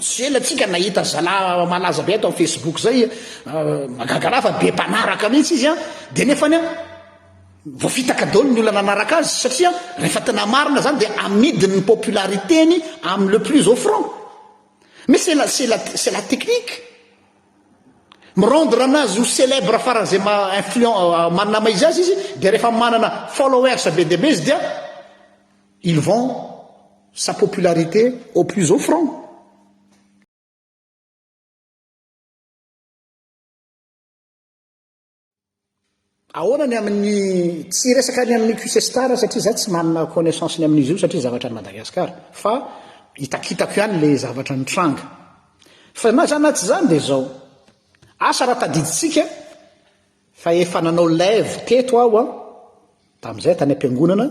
tsy ela tsika nahita zalahy malaza be ato amin'ny Facebook zay, mahagaga raha fa be mpanaraka mihitsy izy an, dia nefany an, voafitaka daholo ny olona nanaraka azy satria rehefa tena marina zany dia amidiny ny popularité-ny amin'ny le plus offrant. Mais c'est la, c'est la, c'est la technique. Mi-rendre anazy ho célèbre faran'izay ma influent, manana maha izy azy izy, dia rehefa manana followers be dia be izy dia il vend sa popularité au plus offrant. Ahoana ny amin'ny, tsy hiresaka ny amin'ny QC Star satria za tsy manana connaissance ny amin'izy io satria zavatra any Madagascar fa hitakitako ihany le zavatra nitranga. Fa na zany na tsy zany dia zao, asa raha tadidintsika fa efa nanao live teto aho an, tamin'izay tany am-piangonana,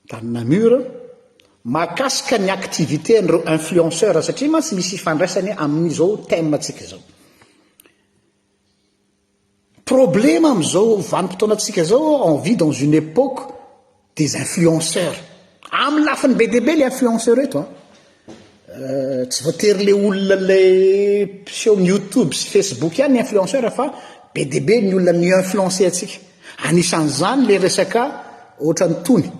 tany Namur, mahakasika ny activité an'ireo influenceurs satria mantsy misy ifandraisany amin'izao thème-tsika izao. Problema amizao vanimpotoanantsika zao on vit dans une epoque des influenceurs. Amin'ny lafiny be dia be le influenceur eto an. Tsy voatery le olona le mpiseho amin'ny youtube sy facebook ihany ny influenceur fa be dia be ny olona mi-influencer antsika. Anisan'izany le resaka ohatran'itony.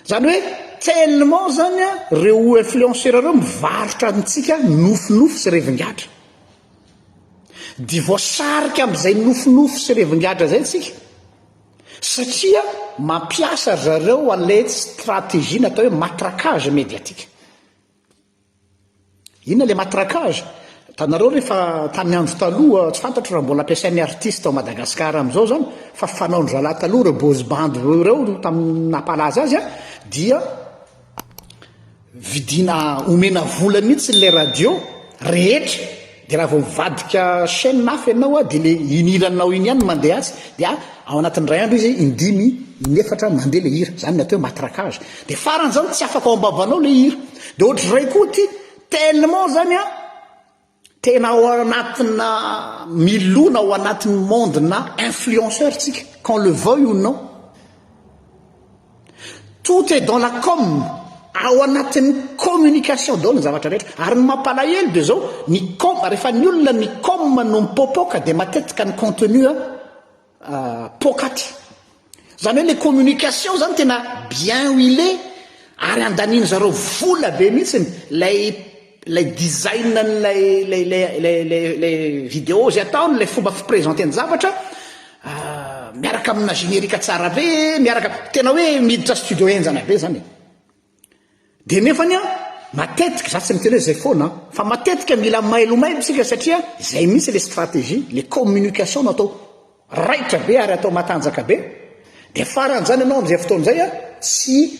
Zany hoe tellement zany a reo influenceur reo mivarotra antsika nofinofy sy revingadra. Dia voasarika amin'izay nofinofy sy revingadra zay tsika satria mampiasa ry zareo an'ilay stratégie natao hoe matraquage médiatique. Inona le matraquage? Hitanareo rehefa tamin'ny andro taloha, tsy fantatro raha mbola ampiasain'ny artiste ao Madagascar amin'izao zany, fa fanaon-dry zalahy taloha ireo boys band ireo tamin'ny nampalaza azy dia vidiana omena vola mihitsy ilay radio rehetra dia raha vao mivadika chaîne hafa ianao dia le iny hiranao iny ihany no mandeha atsy dia ao anatin'ny iray andro izy indimy inefatra mandeha le hira, zany ny atao hoe matraquage. Dia farany zany tsy afaka ao am-bavanao le hira. Dia ohatr'izay koa ity, tellement zany an, tena ao anatina, milona ao anatin'ny monde-na influenceur tsika, qu'on le veuille ou non. Tout est dans la com, ao anatin'ny communication daholo ny zavatra rehetra. Ary ny mampalahelo dia zao, ny com, rehefa ny olona ny com no mipopoka dia matetika ny contenu an, poakaty. Zany hoe le communication zany tena bien huilé ary andaniany zareo vola be mihitsiny lay lay design an'ilay lay lay lay lay lay vidéo zay ataony, lay fomba fi-presenter-ny zavatra miaraka amina générique tsara be, miaraka tena hoe miditra studio henjana be zany e. Dia nefany an, matetika, za tsy miteny hoe zay foana an, fa matetika mila mailomailo isika satria zay mihitsy le stratégie, le communication no atao raitra be ary atao matanjaka be, dia farany zany ianao am'izay fotoana izay an, tsy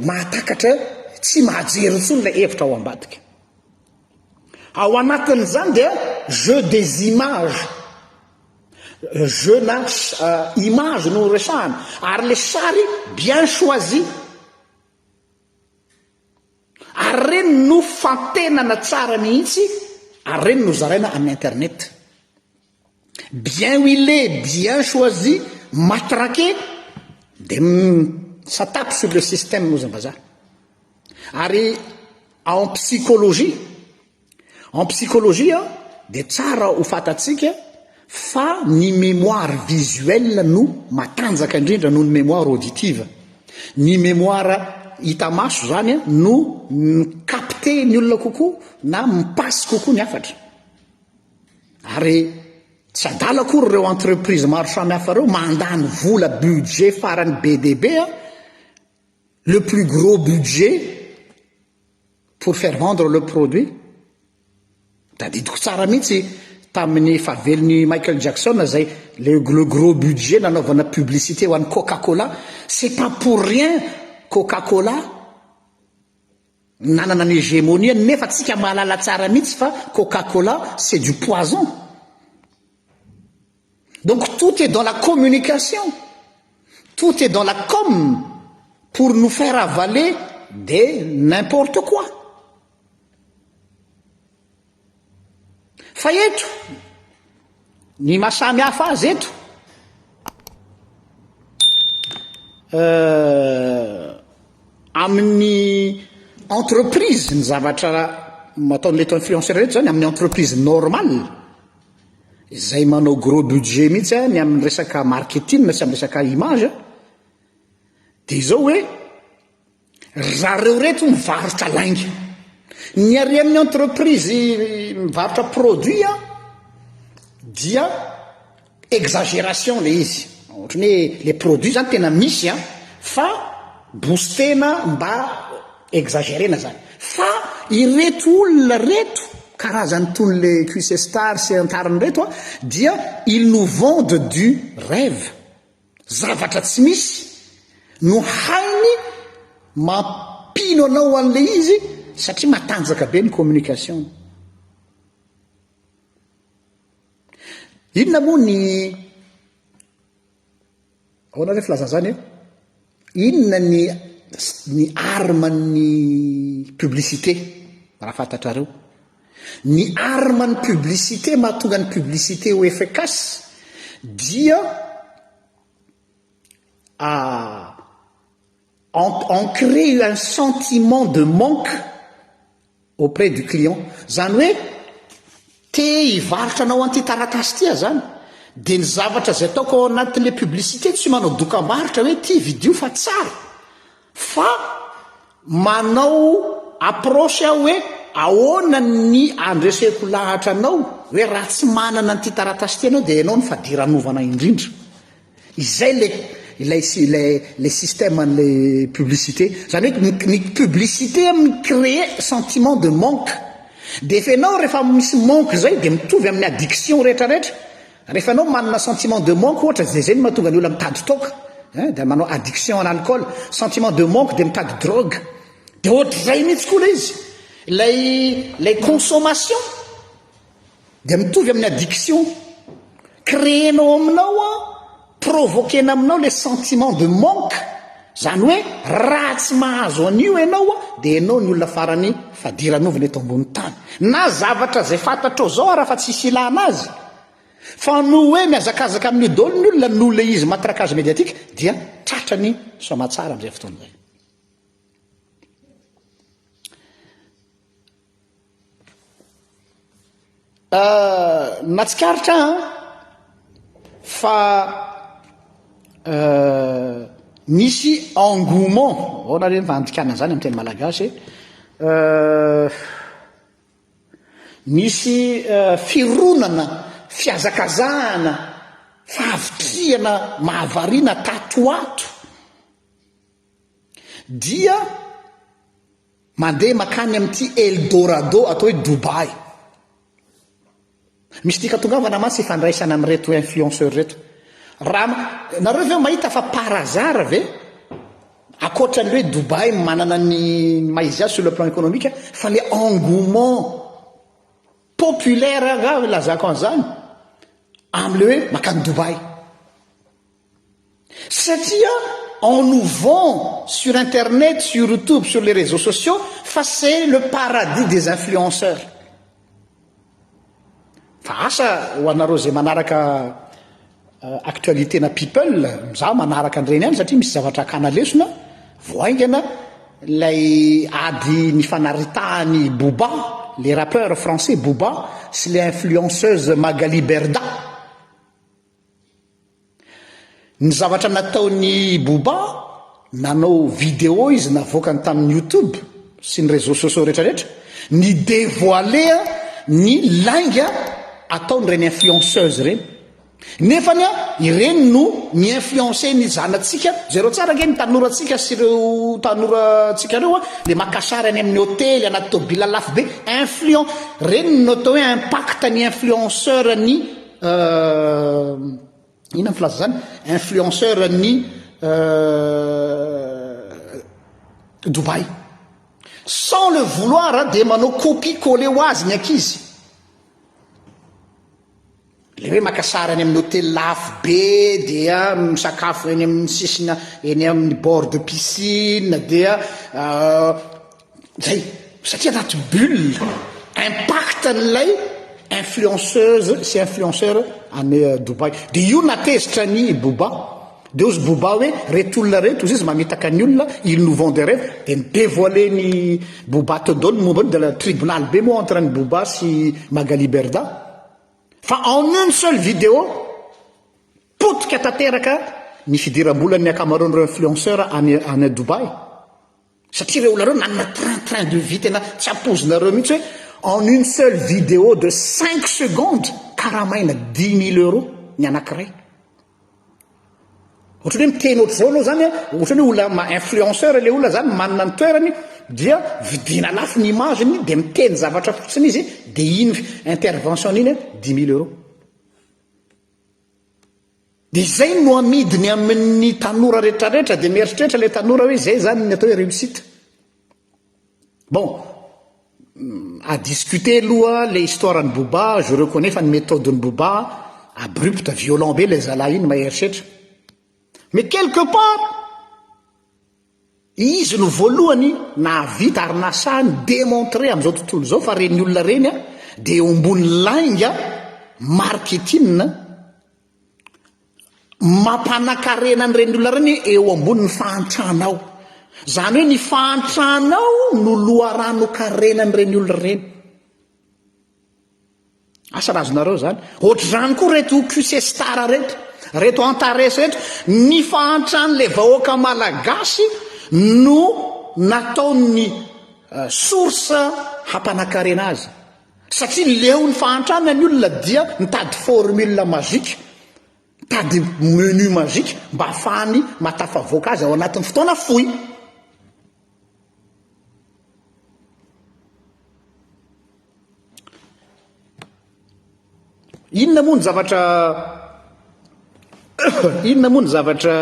mahatakatra, tsy mahajery intsony ilay hevitra ao ambadika. Ao anatin'izany dia jeu des images, jeu na image no resahana, ary le sary bien choisi, ary reny no fantenana tsara mihitsy, ary reny no zaraina amin'ny internet. Bien huilé, bien choisi, matraqué, dia ça tape sur le système hozy ny vazaha. Ary en psychologie, en psychologie dia tsara ho fantatsika fa ny mémoire visuelle no matanjaka indrindra noho ny mémoire auditive. Ny mémoire hita maso zany no mi-capter ny olona kokoa na mi-passe kokoa ny hafatra. Ary tsy adala akory ireo entreprise maro samihafa ireo mandany vola budget farany be dia be an, le plus gros budget pour faire vendre le produit. Tadidiko tsara mihitsy tamin'ny fahavelon'i Michael Jackson izay le le gros budget nanaovana publicité ho an'ny Coca Cola, c'est pas pour rien Coca Cola nanana ny hégémonie nefa tsika mahalala tsara mihitsy fa Coca Cola c'est du poison. Donc tout est dans la communication, tout est dans la com pour nous faire avaler des n'importe quoi. Fa eto, ny maha samy hafa azy eto, euh, amin'ny. entreprise, ny zavatra ataon'ireto influenceurs ireto zany amin'ny entreprise normale, izay manao gros budget mihitsy ny amin'ny resaka marketing sy amin'ny resaka image, dia izao hoe Ry zareo reto mivarotra lainga. Ny ary amin'ny entreprise mivarotra produit an, dia exagération le izy. Ohatran'ny hoe le produit zany tena misy an, fa booster-na mba exagérer-na zany. Fa ireto olona reto, karazany toy le QC Star sy antariny reto an, dia ils nous vendent du rêve. Zavatra tsy misy no hainy mampino anao an'ilay izy satria matanjaka be ny communication-ny. Inona moa ny ahoana re filazana izany e? Inona ny ny arme-n'ny publicité raha fantatrareo? Ny arme ny publicité mahatonga ny publicité ho efficace dia ancrer un sentiment de manque auprès du client. Zany hoe te hivarotra anao an'ity taratasy ity aho zany dia ny zavatra izay ataoko ao anatin'ilay publicité tsy manao dokam-barotra hoe ity vidio fa tsara Fa manao approche aho hoe ahoana ny andreseko lahatra anao hoe raha tsy manana an'ity taratasy ity ianao dia ianao no fadiranovana indrindra. Izay le ilay ilay le système an'ilay publicité. Izany hoe ny ny publicité mi-créer sentiment de manque. Dia efa ianao rehefa misy manque izay dia mitovy amin'ny addiction rehetra rehetra. Rehefa anao manana sentiment de manque ohatra dia zay no mahatonga ny olona mitady toaka hein, dia manao addiction en alcool, sentiment de manque dia mitady drogue, dia ohatr'izay mihitsy koa ilay izy, ilay ilay consommation dia mitovy amin'ny addiction, créer-nao aminao an, provoquer-na aminao ilay sentiment de manque, izany hoe raha tsy mahazo an'io ianao an, dia ianao ny olona farany fadiranovana eto ambony tany, na zavatra izay fantatrao izao ara fa tsisy ilana azy, fa noho hoe mihazakazaka amin'io daholo ny olona noho ilay izy matraquage médiatique dia tratrany soamatsara amin'izay fotoana izay. Natsikaritra aho fa nisy engouement, ahoana re ny fandikana an'izany amin'ny teny malagasy e? Nisy fironana, fihazakazahana, fahavitrihana mahavariana tato ho ato dia Mandeha makany amin'ity El Dorado atao hoe Dubaï. Misy tian-katongavana mantsy ifandraisana amin'ireto influenceurs ireto. Raha nareo ve mahita fa par hasard ve ankoatra ny hoe Dubaï manana ny maha izy azy sur le plan économique fa le engouement populaire angaha ilazako an'izany amin'ilay hoe makany Dubaï. Satria on nous vend sur internet, sur youtube, sur les réseaux sociaux fa c'est le paradis des influenceurs. Fa asa ho anareo izay manaraka actualité na people, za manaraka an'ireny ihany satria misy zavatra hakana lesona, vao haingana ilay ady nifanaritahan'i Booba, le rappeur français Booba sy le influenceuse Magali Berda. Ny zavatra nataon'i Booba, nanao vidéo izy navoakany tamin'ny youtube sy ny réseaux sociaux rehetra rehetra, ni-devoiler ny lainga ataon'ireny influenceuse ireny. Nefany ireny no mi-influencer ny zanatsika, jereo tsara ange ny tanorantsika sy ireo tanorantsika ireo le maka sary any amin'ny hotely, anaty tôbila lafo be, influen, ireny no atao hoe impact ny influenceur ny Inona ny filaza izany? Influenceur ny Dubaï. Sans le vouloir dia manao copie coller ho azy ny ankizy. Le hoe maka sary any amin'ny hôtel lafo be dia misakafo eny amin'ny sisina eny amin'ny bord de piscine dia Zay, satria anaty bulle, impact an'ilay influenceuse sy influenceur any Dubaï. Dia io natezitra an'i Booba. Dia hozy Booba hoe reto olona reto hozy izy mamitaka ny olona, ils nous vendent des rêves, dia ni-devoiler-n'i Booba teo daholo ny momba an'io, dia la tribunal be moa entre an'i Booba sy Magali Berda. Fa en une seule vidéo, potika tanteraka ny fidiram-bolan'ny ankamaroan'ireo influenceurs any any Dubaï. Satria ireo olona ireo nanana train train de vie tena tsy ampoizinareo mihitsy hoe en une seule vidéo de cinq secondes karamaina 10 000 euros ny anankiray. Ohatran'ny hoe miteny ohatr'izao aloha zany an, ohatran'ny hoe olona ma influenceur ilay olona zany manana ny toerany dia vidiana lafo ny image-ny dia miteny zavatra fotsiny izy dia iny intervention-ny iny an 10 000 euros. Dia izay no amidiny amin'ny tanora rehetrarehetra dia mieritreritra ilay tanora hoe izay izany ny atao hoe réussite. Bon, à discuter aloha le histoire an'i Booba, je reconnais fa ny méthode-n'i Booba abrupte, violent be ilay zalahy iny mahery setra. Mais quelque part, izy no voalohany nahavita ary nasahy ni-démontrer amin'izao tontolo izao fa ireny olona ireny dia eo ambony lainga marketing Mampanakarena an'ireny olona ireny eo ambonin'ny fahantranao. Izany hoe ny fahantranao no loharanon-karenan'ireny olona ireny. Asa raha azonareo izany. Ohatr'izany koa ireto QC Star ireto, ireto Antares ireto. Ny fahantran'ilay vahoaka malagasy no nataony euh, source hampanakarena azy. Satria leo ny fahantrana ny olona dia mitady formule magique, mitady menu magique mba hahafahany mahatafavoaka azy ao anatin'ny fotoana fohy. Inona moa ny zavatra inona moa ny zavatra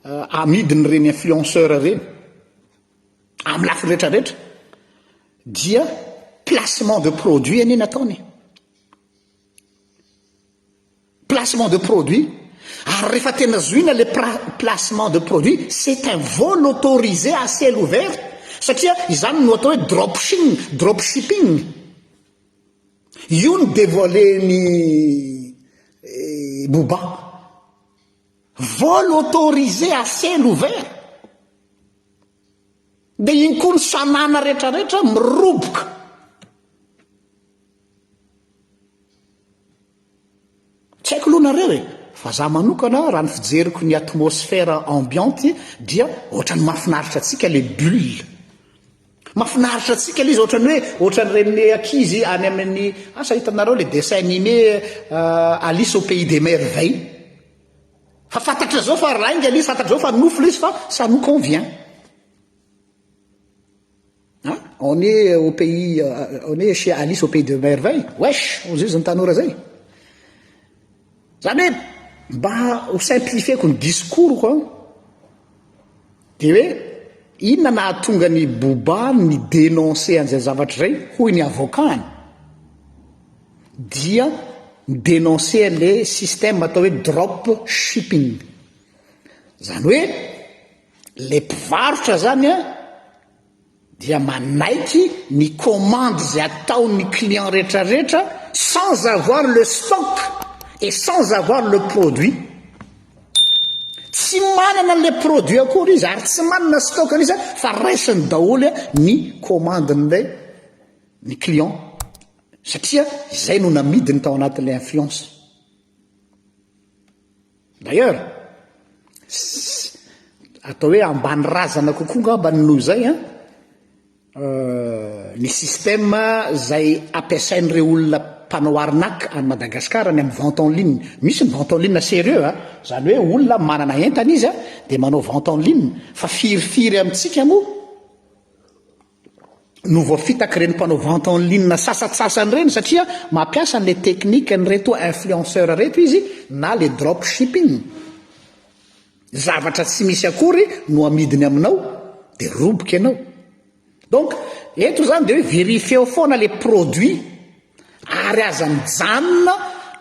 euh, amidin'ireny influenceur ireny? Amin'ny lafiny rehetra rehetra dia placement de produit anie ny ataony e. Placement de produit ary rehefa tena zohina le placement de produit c'est un vol autorisé à ciel ouvert satria izany no atao hoe dropshipping, dropshipping. Io no devoiler-n'i Booba. Vol autorisé à ciel ouvert. Dia iny koa ny sanana retraretra miroboka. Tsy haiko aloha nareo e, fa za manokana raha ny fijeriko ny atmosphère ambiante dia ohatran'ny mahafinaritra antsika le bulle. Mahafinaritra antsika le izy ohatran'ny hoe ohatran'ireny ankizy any amin'ny asa hitanareo le dessin animé Alice au pays des merveilles. Fa fantatra zao fa lainga le izy, fantatra zao fa nofy le izy fa ça nous convient. Hein? On est au pays, on est chez Alice au pays des merveilles. Wesh, hozy izy ny tanora zay. Zany hoe mba ho simplifier-ko ny discours-ko an, dia hoe inona nahatonga an'i Booba ni-dénoncer an'izay zavatra izay, hoy ny avocat-ny, dia mi-dénoncer an'ilay système atao hoe drop shipping. Izany hoe ilay mpivarotra zany an, dia manaiky ny commande izay ataon'ny client rehetrarehetra sans avoir le stock et sans avoir le produit. Tsy manana an'ilay produit akory izy ary tsy manana stock an'izy fa raisiny daholo ny commande-n'ilay ny client satria izay no namidiny tao anatin'ilay influence. D'ailleurs, atao hoe ambany razana kokoa ngamba noho izay an, euh, ny système izay ampiasain'ireo olona mpanao arnaque any Madagascar ny amin'ny vente en ligne. Misy ny vente en ligne sérieux an, izany hoe olona manana entana izy an, dia manao vente en ligne. Fa firifiry amintsika moa no voafitak'ireny mpanao vente en ligne sasatsasany ireny satria mampiasa an'ilay technique an'ireto influenceur ireto izy na le drop shipping. Zavatra tsy misy akory no amidiny aminao dia roboka ianao. Donc eto zany dia hoe verifieo foana le produit ary aza mijanona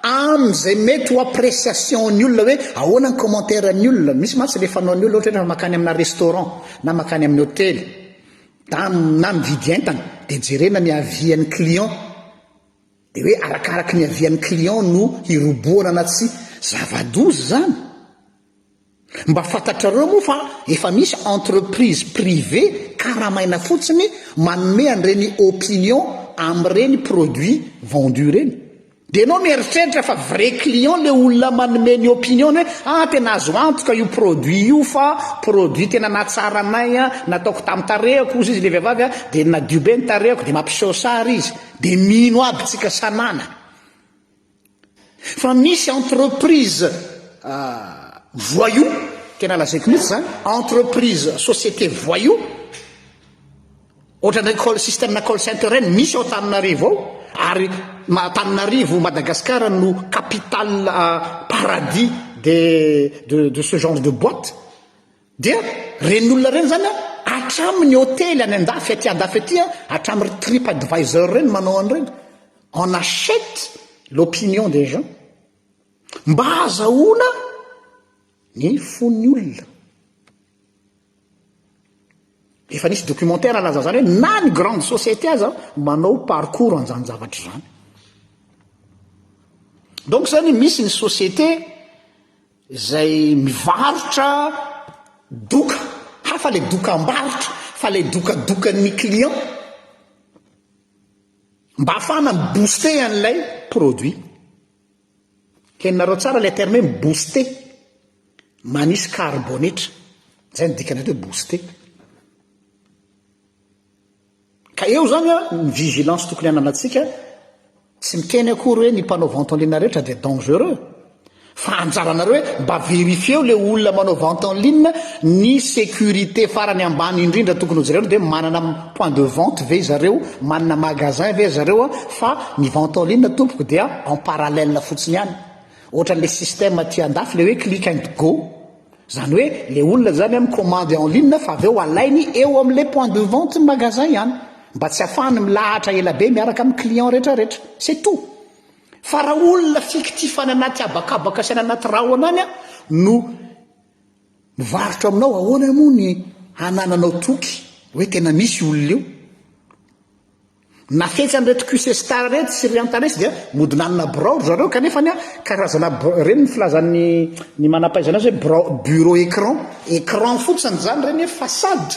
amin'izay mety ho appréciation ny olona hoe ahoana ny commentaire ny olona. Misy mantsy le fanaon'ny olona ohatra hoe rehefa mankany amina restaurant na mankany amin'ny hotely na na mividy entana dia jerena ny avis an'ny client dia hoe arakaraky ny avis an'ny client no hirobohana na tsia. Zava-doza izany. Mba fantatrareo moa fa efa misy entreprise privée karamaina fotsiny manome an'ireny opinion amin'ireny produit vendu ireny. Dia ianao mieritreritra fa vrai client le olona manome ny opinion-ny hoe ah tena azo antoka io produit io fa produit tena nahatsara anay an, nataoko tamin'ny tarehiko hozy izy le vehivavy an, dia nadio be ny tarehiko dia mampiseho sary izy. Dia mino aby tsika sanana. Fa misy entreprise voyou, tena lazaiko mihitsy zany, entreprise société voyou, ohatran'ireny call system na call center ireny, misy ao Antananarivo ao, ary Antananarivo, Madagascar no capitale paradis de de ce genre de boite, dia ireny olona ireny zany an, hatramin'ny hotely any andafy aty andafy aty an, hatramin'ny trip advisor ireny manao an'ireny. On achète l'opinion des gens mba hahazahoana ny fon'ny olona. Efa nisy documentaire nilaza an'izany hoe na ny grande société aza manao parcours an'izany zavatra izany. Donc zany misy ny société izay mivarotra doka, hafa le dokam-barotra fa le dokadokan'ny client. Mba ahafahana mi-booster an'ilay produit. Henonareo tsara ilay terme hoe mi-booster. Manisy karibonetra. Izay no dikany hoe booster. Ka eo izany an, ny vigilance tokony hananantsika, tsy miteny akory hoe ny mpanao vente en ligne rehetra dia dangereux. Fa anjaranareo hoe mba verifieo le olona manao vente en ligne ny sécurité farany ambany indrindra tokony ho jerena dia manana point de vente ve zareo, manana magasin ve zareo fa ny vente en ligne tompoko dia en parallèle fotsiny ihany. Ohatran'le système aty andafy le hoe click and go. Zany hoe le olona zany mi-commande en ligne fa avy eo alainy eo am'le point de vente magasin ihany mba tsy afahany milahatra ela be miaraka amin'ny client retraretra. C'est tout. Fa raha olona fictif any anaty habakabaka sy any anaty rahona any no mivarotra aminao, ahoana moa ny hanananao toky hoe tena misy io olona io? Nafetsy an'ireto QC Star ireto sy ry Antares dia mody nanana birao ry zareo kanefa ny karazana ireny ny filazan'ny ny manam-pahaizana azy hoe birao bureau écran, écran fotsiny izany ireny hoe façade.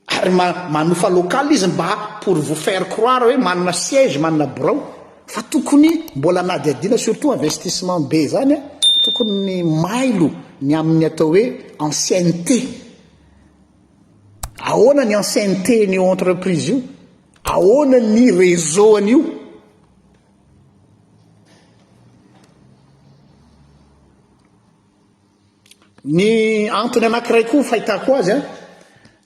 Ary manofa local izy mba pour vous faire croire hoe manana siège, manana birao. Fa tokony mbola anadihadiana surtout investissement be zany an, tokony mailo ny amin'ny atao hoe ancienneté. Ahoana ny ancienneté an'io entreprise io? Ahoana ny réseau an'io? Ny antony anankiray koa fahitako azy an,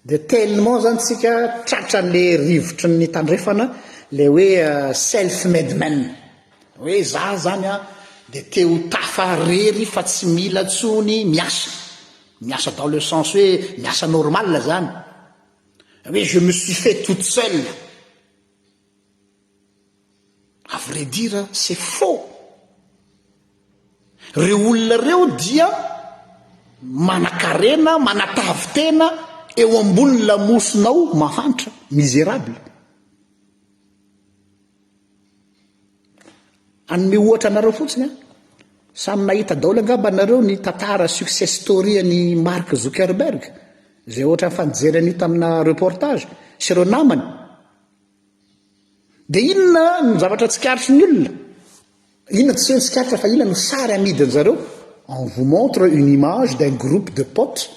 dia tellement zany tsika tratran'le rivotry ny tandrefana le hoe self made man, hoe za zany an dia te ho tafa rery fa tsy mila tsony miasa, miasa dans le sens hoe miasa normal zany, hoe je me suis fait toute seule. À vrai dire, c'est faux. Reo olona reo dia manakarena, manatavy tena eo ambony lamosinao mahantra, misérable. Hanome ohatra anareo fotsiny aho. Samy nahita daholo angamba nareo ny tantara success story an'i Mark Zuckerberg, izay ohatra efa nijery an'io tamina reportage, sy ireo namany. Dia inona no zavatra tsikaritry ny olona? Inona tsy hoe tsikaritra fa inona no sary amidin-dry zareo? On vous montre une image d'un groupe de potes,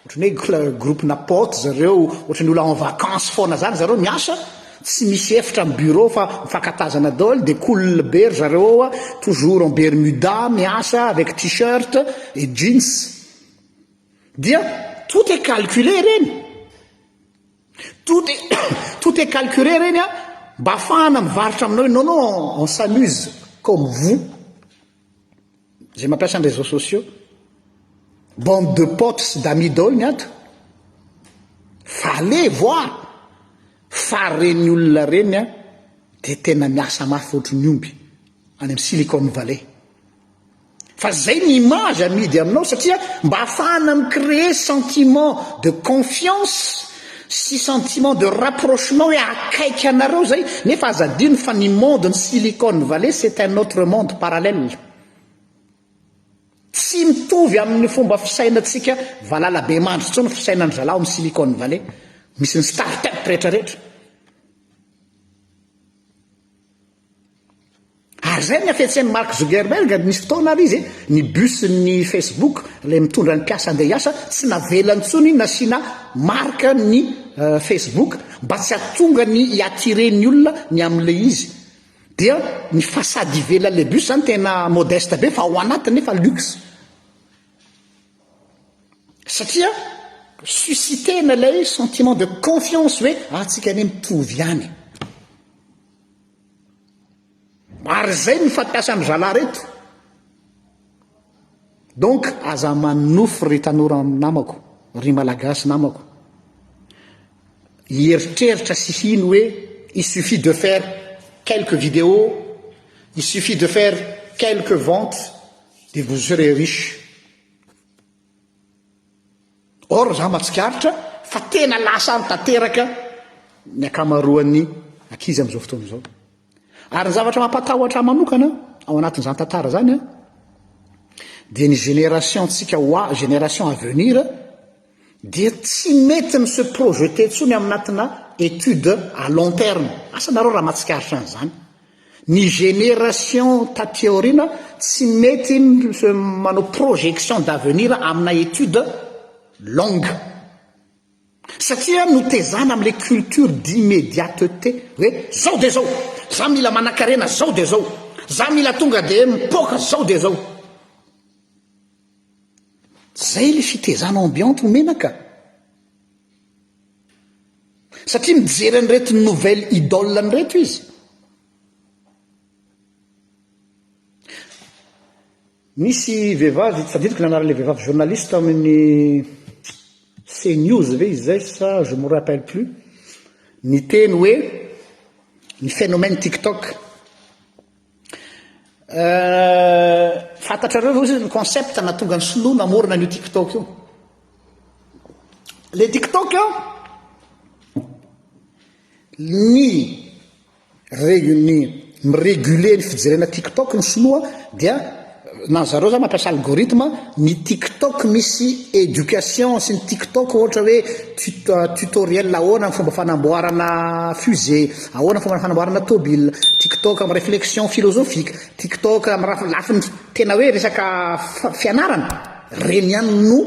ohatran'ny hoe groupe-na potes zareo, ohatran'ny olona en vacances foana zany zareo miasa, tsy misy efitra amin'ny bureau fa mifankatazana daholo, dia cool be ry zareo ao, toujours en bermuda miasa avec t-shirt et jeans. Dia tout est calculé ireny. Tout est tout est calculé reny a, mba afahana mivarotra aminao hoe non non on s'amuse comme vous zay mampiasa ny réseaux sociaux, bande de potes sy d'amis daholo ny ato, fa allez voir fa reny olona reny a de tena miasa mafy ohatry ny omby any amin'ny Silicon Valley. Fa zay ny image amidy aminao satria mba ahafahana mi-créer sentiment de confiance sy sentiment de rapprochement hoe akaiky anareo zay nefa aza adino fa ny monde ny Silicon Valley c'est un autre monde parallèle. Tsy mitovy amin'ny fomba fisainantsika valalabemandry intsony ny fisainan-dry zalahy ao amin'ny Silicon Valley. Misy ny start-up rehetrarehetra. Ary izay ny hafetsen'i Mark Zuckerberg, nisy fotoana ary izy, ny bus ny Facebook, ilay mitondra ny mpiasa handeha hiasa, tsy navelany intsony nasiana marque ny Facebook mba tsy hahatonga ny hi-attirer ny olona ny amin'ilay izy. Dia ny façade ivelan'ilay bus izany tena modeste be fa ao anatiny nefa luxe. Satria susciter-na ilay sentiment de confiance hoe ah tsika anie mitovy ihany. Ary izay no fampiasan'ny zalahy reto. Donc aza manonofy ry tanora namako, ry malagasy namako. Hieritreritra sy hino hoe il suffit de faire quelques vidéos, il suffit de faire quelques ventes de vous serez riche. Or za matsikaritra fa tena lasa any tanteraka ny ankamaroan'ny ankizy amin'izao fotoana izao. Ary ny zavatra mampatahotra ahy manokana ao anatin'izany tantara izany an, dia ny génération-tsika ho a, génération à venir dia tsy mety mi se projeter intsony aminatina étude à long terme. Asa nareo raha mahatsikaritra an'izany. Ny génération taty aoriana tsy mety manao projection d'avenir amina étude longue. Satria notezana amin'ilay culture d'immédiateté hoe zao dia zao, za mila manankarena zao dia zao, za mila tonga dia mipoaka zao dia zao. Zay le fitezana ambiante omena ka. Satria mijery an'ireto nouvelle idole an'ireto izy. Nisy vehivavy, tsy tadidiko ny anaran'ilay vehivavy journaliste amin'ny CNews ve izy izay sa je me rappelle plus, niteny hoe ny phénomène TikTok. Fantatrareo ve ozy ny concept nahatonga ny sinoa namorona an'io TikTok io? Le TikTok ny ny mi-réguler ny fijerena TikTok ny sinoa dia na zareo zany mampiasa algorithme ny TikTok misy éducation sy ny TikTok ohatra hoe tutoriel ahoana ny fomba fanamboarana fusée, ahoana ny fomba fanamboarana tôbila, TikTok amin'ny réflexion philosophique, TikTok amin'ny lafiny tena hoe resaka fianarana, reny ihany no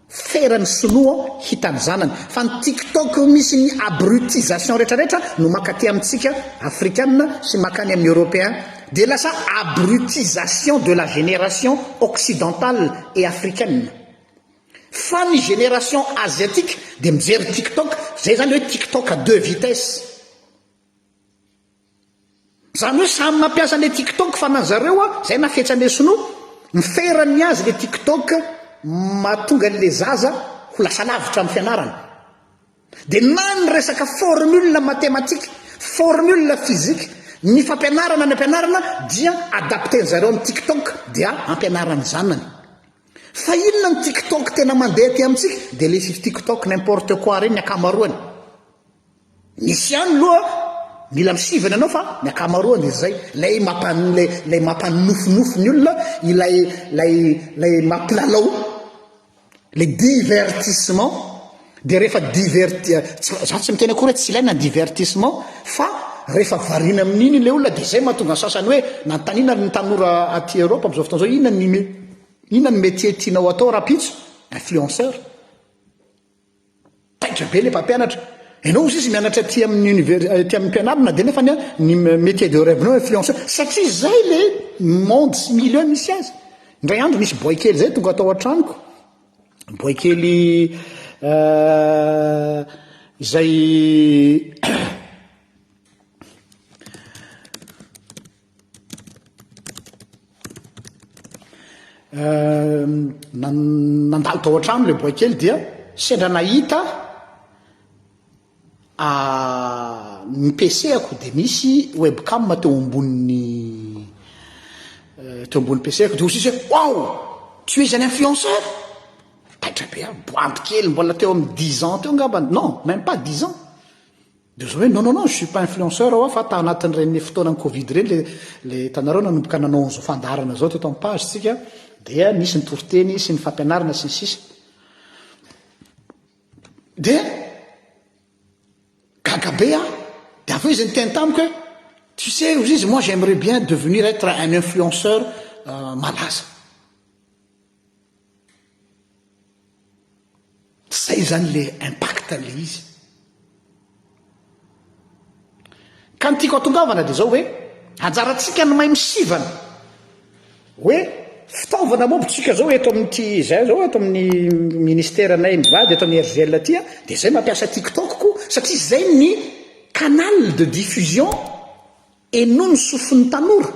Feran'ny sinoa hitan'ny zanany. Fa ny tiktok misy ny abrutisation retraretra no mankaty amintsika afrikana sy mankany amin'ny européen. Dia lasa abrutisation de la génération occidentale et africaine. Fa ny génération asiatique dia mijery tiktok, zay zany hoe tiktok à deux vitesses. Zany hoe samy mampiasa le tiktok fa na zareo a zay nafetsa le sinoa mifera ny azy le tiktok mahatonga anle zaza ho lasa lavitra amin'ny fianarana de na ny resaka formule mathématique formule physique ny fampianarana any ampianarana dia adapter zareo amin'ny tiktok dia ampianarany zanany fa inona ny tiktok tena mandeha aty amintsika de le tiktok n'importe quoi reny ny ankamaroany Misy ihany loha mila misivana ianao fa ny ankamaroany dia izay, ilay mampan- ilay ilay mampanofinofy ny olona, ilay ilay ilay mampilalao, ilay divertissement, dia rehefa diverti- za tsy miteny akory hoe tsy ilaina ny divertissement fa rehefa variana amin'iny ilay olona dia izay mahatonga ny sasany hoe nanontaniana ny tanora aty Europe amin'izao fotoana izao inona ny me- inona ny métier tianao atao rahampitso? Influenceur. Taitra be le mpampianatra. Enao ozy izy mianatra aty amin'ny univers aty amin'ny mpianarana dia nefa ny métier de rêve nao influenceur satria zay le monde sy milieu misy azy. Indray andro nisy boay kely zay tonga tao an-tranoko. Boay kely euh, izay Nandalo tao an-trano ilay boay kely dia sendra nahita ny PC-ako dia nisy webcam teo ambonin'ny teo ambony PC-ako dia hoy izy hoe waouh tu es un influenceur? Taitra be aho, boanty kely mbola teo amin'ny dix ans teo angamba, non même pas dix ans. Dia zao hoe non non non je suis pas influenceur hoa fa tanatin'ireny fotoanan'ny covid ireny le le hitanareo nanomboka nanao an'izao fandaharana izao teto amin'ny page tsika. Dia nisy ny toriteny sy ny fampianarana sy ny sisa. Dia gaga be aho. Dia avy eo izy niteny tamiko hoe, tu sais, hozy izy, moi j'aimerais bien devenir être un influenceur malaza. Zay zany le impact le izy. Ka ny tiako atongavana dia zao hoe, anjarantsika ny mahay misivana hoe fitaovana moa tsika zao eto amin'ity zay zao eto amin'ny ministère anay mivady eto amin'ny RGL aty a, dia zay mampiasa TikTok koa satria zay ny canal de diffusion Henoy ny sofin'ny tanora.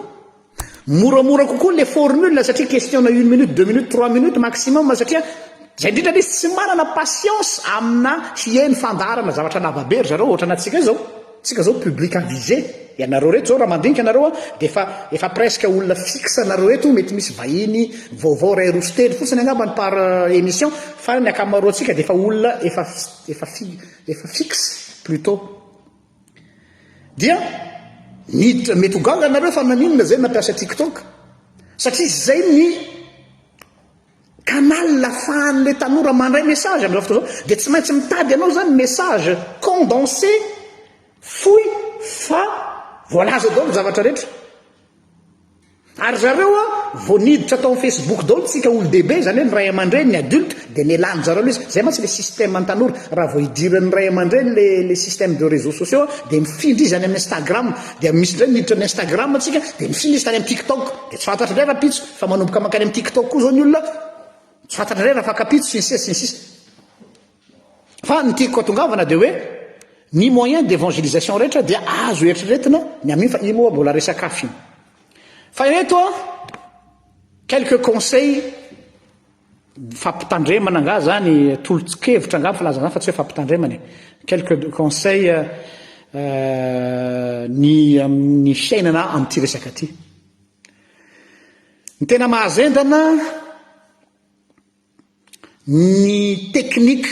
Moramora kokoa le formule satria question-na une minute, deux minutes, trois minutes maximum satria zay indrindra anie tsy manana patience amina hihaino fandaharana zavatra lava be ry zareo ohatrana antsika izao. Tsika zao public avisé. Ianareo reto zao raha mandinika nareo dia efa efa presque olona fixe nareo eto, mety misy vahiny vaovao iray roa sy telo fotsiny angambany par émission fa ny ankamaroantsika dia efa olona efa efa efa fixe plutot. Dia niditra, mety ho gaga nareo fa naninona zay nampiasa tiktok? Satria zay ny canal afahan'le tanora mandray message am'zao fotoana zao, dia tsy maintsy mitady anao zany message condensé fohy fa voalaza daholo ny zavatra rehetra. Ary zareo a, vao niditra tao amin'ny Facebook daholo tsika olon-dehibe, izany hoe ny ray aman-dreny, ny adulte, dia nelan-dry zareo ilay izy. Izay mantsy ilay système an'ny tanora, raha vao idiran'ny ray aman-dreny ilay ilay système de réseaux sociaux a, dia mifindra izy any amin'ny Instagram, dia misy indray miditra amin'ny Instagram tsika, dia mifindra izy tany amin'ny TikTok, dia tsy fantatra indray rahampitso fa manomboka mankany amin'ny TikTok koa izao ny olona, tsy fantatra indray rahafankapitso, sy ny sisa sy ny sisa. Fa ny tiako atongavana dia hoe ny moyen d'évangélisation rehetra dia azo eritreretina ny amin'iny fa iny moa mbola resaka hafa iny. Fa ireto an, quelques conseils fampitandremana angaha zany, tolo-kevitra angaha filazana zany fa tsy hoe fampitandremana e. Quelques conseils ny amin'ny fiainana amin'ity resaka ity. Ny tena mahazendana Ny technique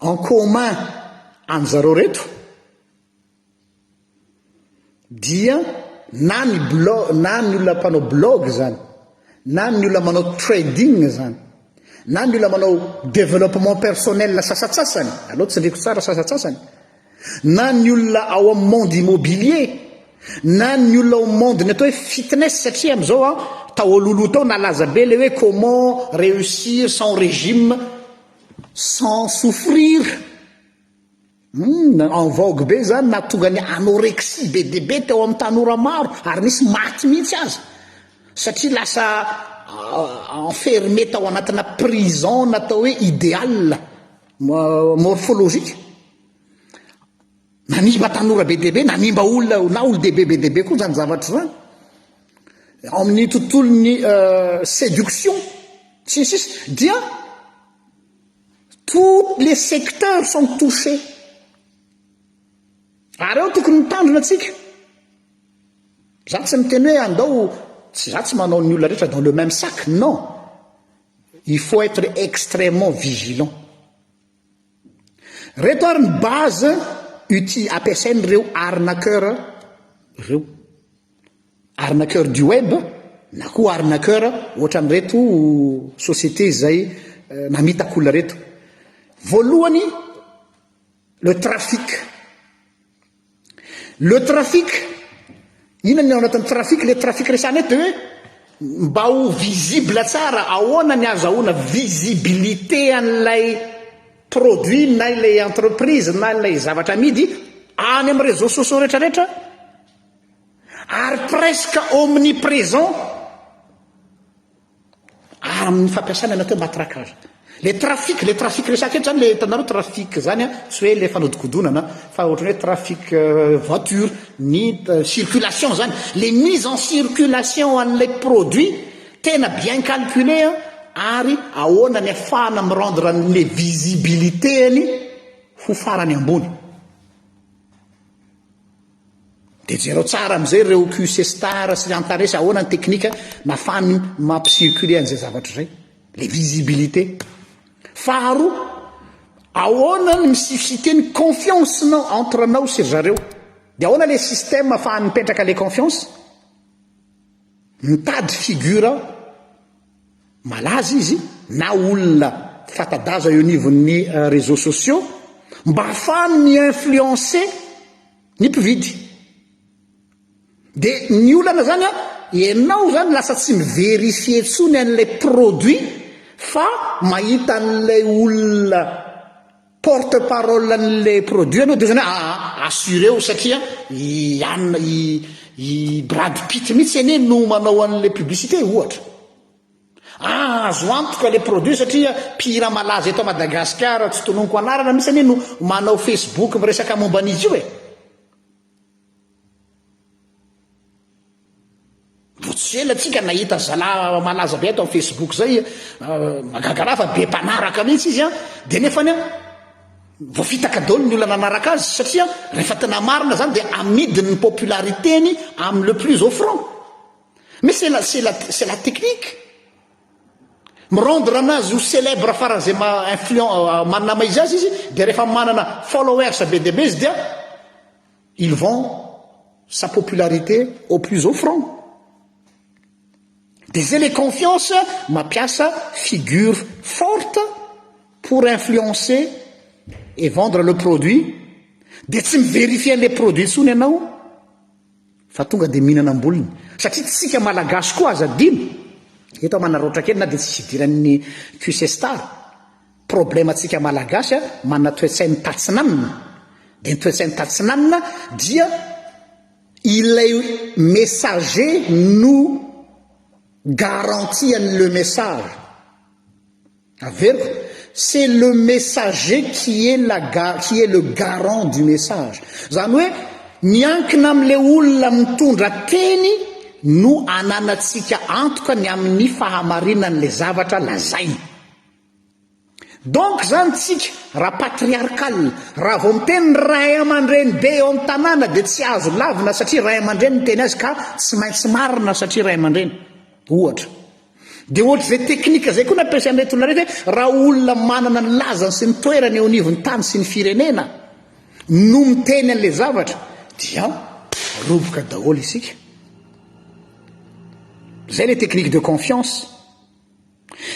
en commun an'zareo reto dia na ny blog na ny olona mpanao blog zany na ny olona manao trading zany na ny olona manao développement personnel sasatsasany, aleo tsindriko tsara sasatsasany, na ny olona ao amin'ny monde immobilier, na ny olona ao amin'ny monde ny atao hoe fitness satria amin'izao an, tao alohaloha tao nalaza be ilay hoe comment réussir sans régime sans souffrir, hum en vogue be izany nahatonga ny anorexie be dia be teo amin'ny tanora maro ary nisy maty mihitsy aza satria lasa enfermé tao anatina prison natao hoe idéal. Morphologique. Nanimba tanora be dia be, nanimba olona na olon-dehibe be dia be koa izany zavatra izany. Ao amin'ny tontolon'ny séduction sy ny sisa dia tous les secteurs sont touchés. Ary ao tokony mitandrina antsika. Za tsy miteny hoe andao, tsy za tsy manao ny olona rehetra dans le même sac, non. Il faut être extrêmement vigilant. Reto ary ny base uti ampiasain'ireo arnaqueur ireo. Arnaqueur du web na koa arnaqueur ohatran'ireto société izay namitaka olona reto. Voalohany, le trafic. Le trafic, inona ny ao anatin'ny trafic? Le trafic resahana eto dia hoe mba ho visible tsara, ahoana ny azahoana visibilité an'ilay produit na ilay entreprise na ilay zavatra amidy any amin'ny réseaux sociaux rehetrarehetra ary presque omniprésent. Ary amin'ny fampiasana ny atao hoe matraquage. Le trafic, le trafic resaka eto zany le hitanareo trafic zany an, tsy hoe le fanodikodonana fa ohatran'ny hoe trafic voiture, ny circulation zany, le mise en circulation an'ilay produit tena bien calculé an, ary ahoana ny afahana mi-rendre an'le visibilité-ny ho farany ambony. Dia jereo tsara amin'izay ireo QC Star sy Antares ahoana ny teknika nafahany mampi-circuler an'izay zavatra izay. Le visibilité. Faharoa, ahoana ny mi-susciter ny confiance-nao entre anao sy ry zareo. Dia ahoana le système afahany mipetraka le confiance? Mitady figure. Malaza izy na olona fata-daza eo anivon'ny réseaux sociaux mba hahafahany mi-influencer ny mpividy. Dia ny olana zany an, ianao zany lasa tsy mi-verifier intsony an'ilay produit fa mahita an'ilay olona porte parole an'ilay produit ianao dia zany hoe aa assureo satria i anona i i Brad Pitt mihitsy anie no manao an'ilay publicité ohatra. Ah azo antoka ilay produit satria mpihira malaza eto Madagasikara tsy tononiko anarana mihitsy anie no manao Facebook miresaka momba an'izy io e. Vao tsy ela tsika nahita zalahy malaza be ato amin'ny Facebook zay, mahagaga raha fa be mpanaraka mihitsy izy an, dia nefany an voafitaka daholo ny olona nanaraka azy satria rehefa tena marina zany dia amidiny ny popularité-ny amin'ny le plus offrant. Mais c'est la, c'est la, c'est la technique. Mi-rendre anazy ho célèbre faran'izay ma influent, manana maha izy azy izy, dia rehefa manana followers be dia be izy dia Il vend sa popularité au plus offrant. Dia zay le confiance mampiasa figure forte pour influencer et vendre le produit, dia tsy mi-verifier an'le produit intsony ianao fa tonga dia mihinana ambolony. Satria tsika malagasy koa aza adino, eto aho manaraotra kely na dia tsisy idiran'ny QC Star, Problème tsika malagasy a, manana toetsain'ny tatsinanana, dia ny toetsain'ny tatsinanana dia ilay messager no garantie an'ny le message. Averiko, c'est le messager qui est la qui est le garant du message. Zany hoe miankina amin'ilay olona mitondra teny no ananantsika antoka ny amin'ny fahamarinan'ilay zavatra lazainy. Donc zany tsika raha patriarcal, raha vao miteny ny ray amandreny be eo amin'ny tanàna dia tsy azo lavina satria ray amandreny miteny azy ka tsy maintsy marina satria ray amandreny. Ohatra. Dia ohatr'izay teknika izay koa no ampiasain'ireto olona ireto hoe raha olona manana ny lazany sy ny toerany eo anivon'ny tany sy ny firenena no miteny an'ilay zavatra dia roboka daholo isika. Izay ilay technique de confiance.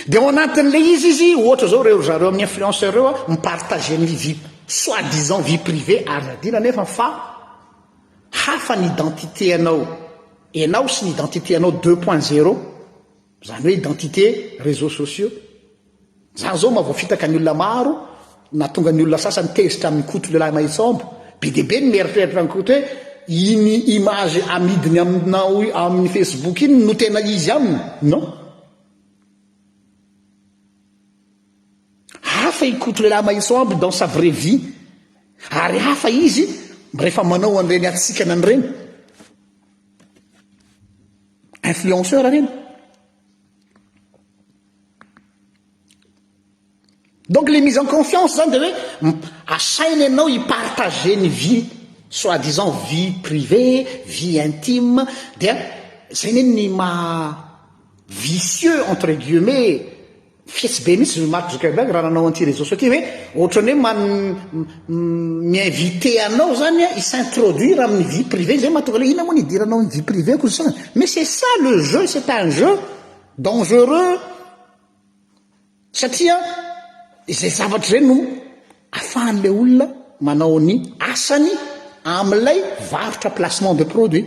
Dia ao anatin'ilay izy izy, ohatra izao ireo zareo amin'ny influenceur ireo a, mi-partager ny vie soit disant vie privée ary adino anefa fa hafa ny identité anao, ianao sy ny identité anao deux point zéro, izany hoe identité réseaux sociaux. Izany izao mahavoafitaka ny olona maro, nahatonga ny olona sasany tezitra amin'i Koto lehilahy mahitsy-omby. Be dia be ny mieritreritra an'i Koto hoe iny image amidiny aminao amin'ny Facebook iny no tena izy aminy. Non. Hafa i Koto lehilahy mahitsy-omby dans sa vraie vie. Ary hafa izy rehefa manao an'ireny hatsikana an'ireny. Influenceur ireny. Donc le mise en confiance zany de hoe asaina ianao hi partager ny vie soit disant vie privée, vie intime dia zay ne ny maha vicieux entre guillemets fetsy be mihitsy Mark Zuckerberg raha nanao an'ity réseaux sociaux ty hoe ohatran'ny hoe man mi-inviter anao zany hi s'introduire amin'ny vie privée zay mahatonga le inona moa ny hidiranao amin'ny vie privée ko sasany mais c'est ça le jeu c'est un jeu dangereux Satria izay zavatra izay no afahan'ilay olona manao ny asany amin'ilay varotra placement de produit.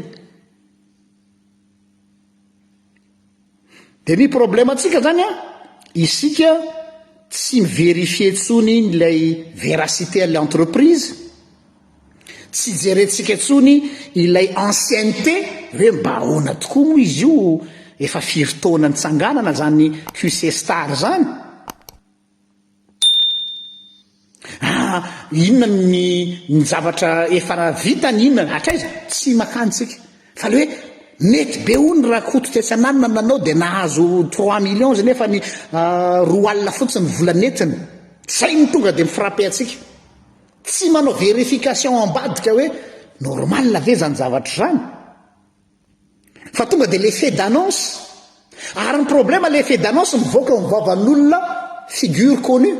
Dia ny problème antsika zany an, isika tsy mi-verifier intsony ilay véracité an'ilay entreprise, Tsy jerentsika intsony ilay ancienneté hoe mba ahoana tokoa moa izy io efa firy taona nitsanganana zany QC star zany? Ah, inona ny ny zavatra efa vitany inona hatraiza? Tsy makany tsika. Fa le hoe mety be hono Rakoto tetsy ananona nanao dia nahazo trois millions izy nefa ny 20 alina fotsiny vola nentiny. Zay no tonga dia mi-frapper antsika. Tsy manao verification ambadika hoe normal ve zany zavatra zany? Fa tonga dia l'effet d'annonce. Ary ny problème l'effet d'annonce mivoaka eo amin'ny vavan'olona figure connue.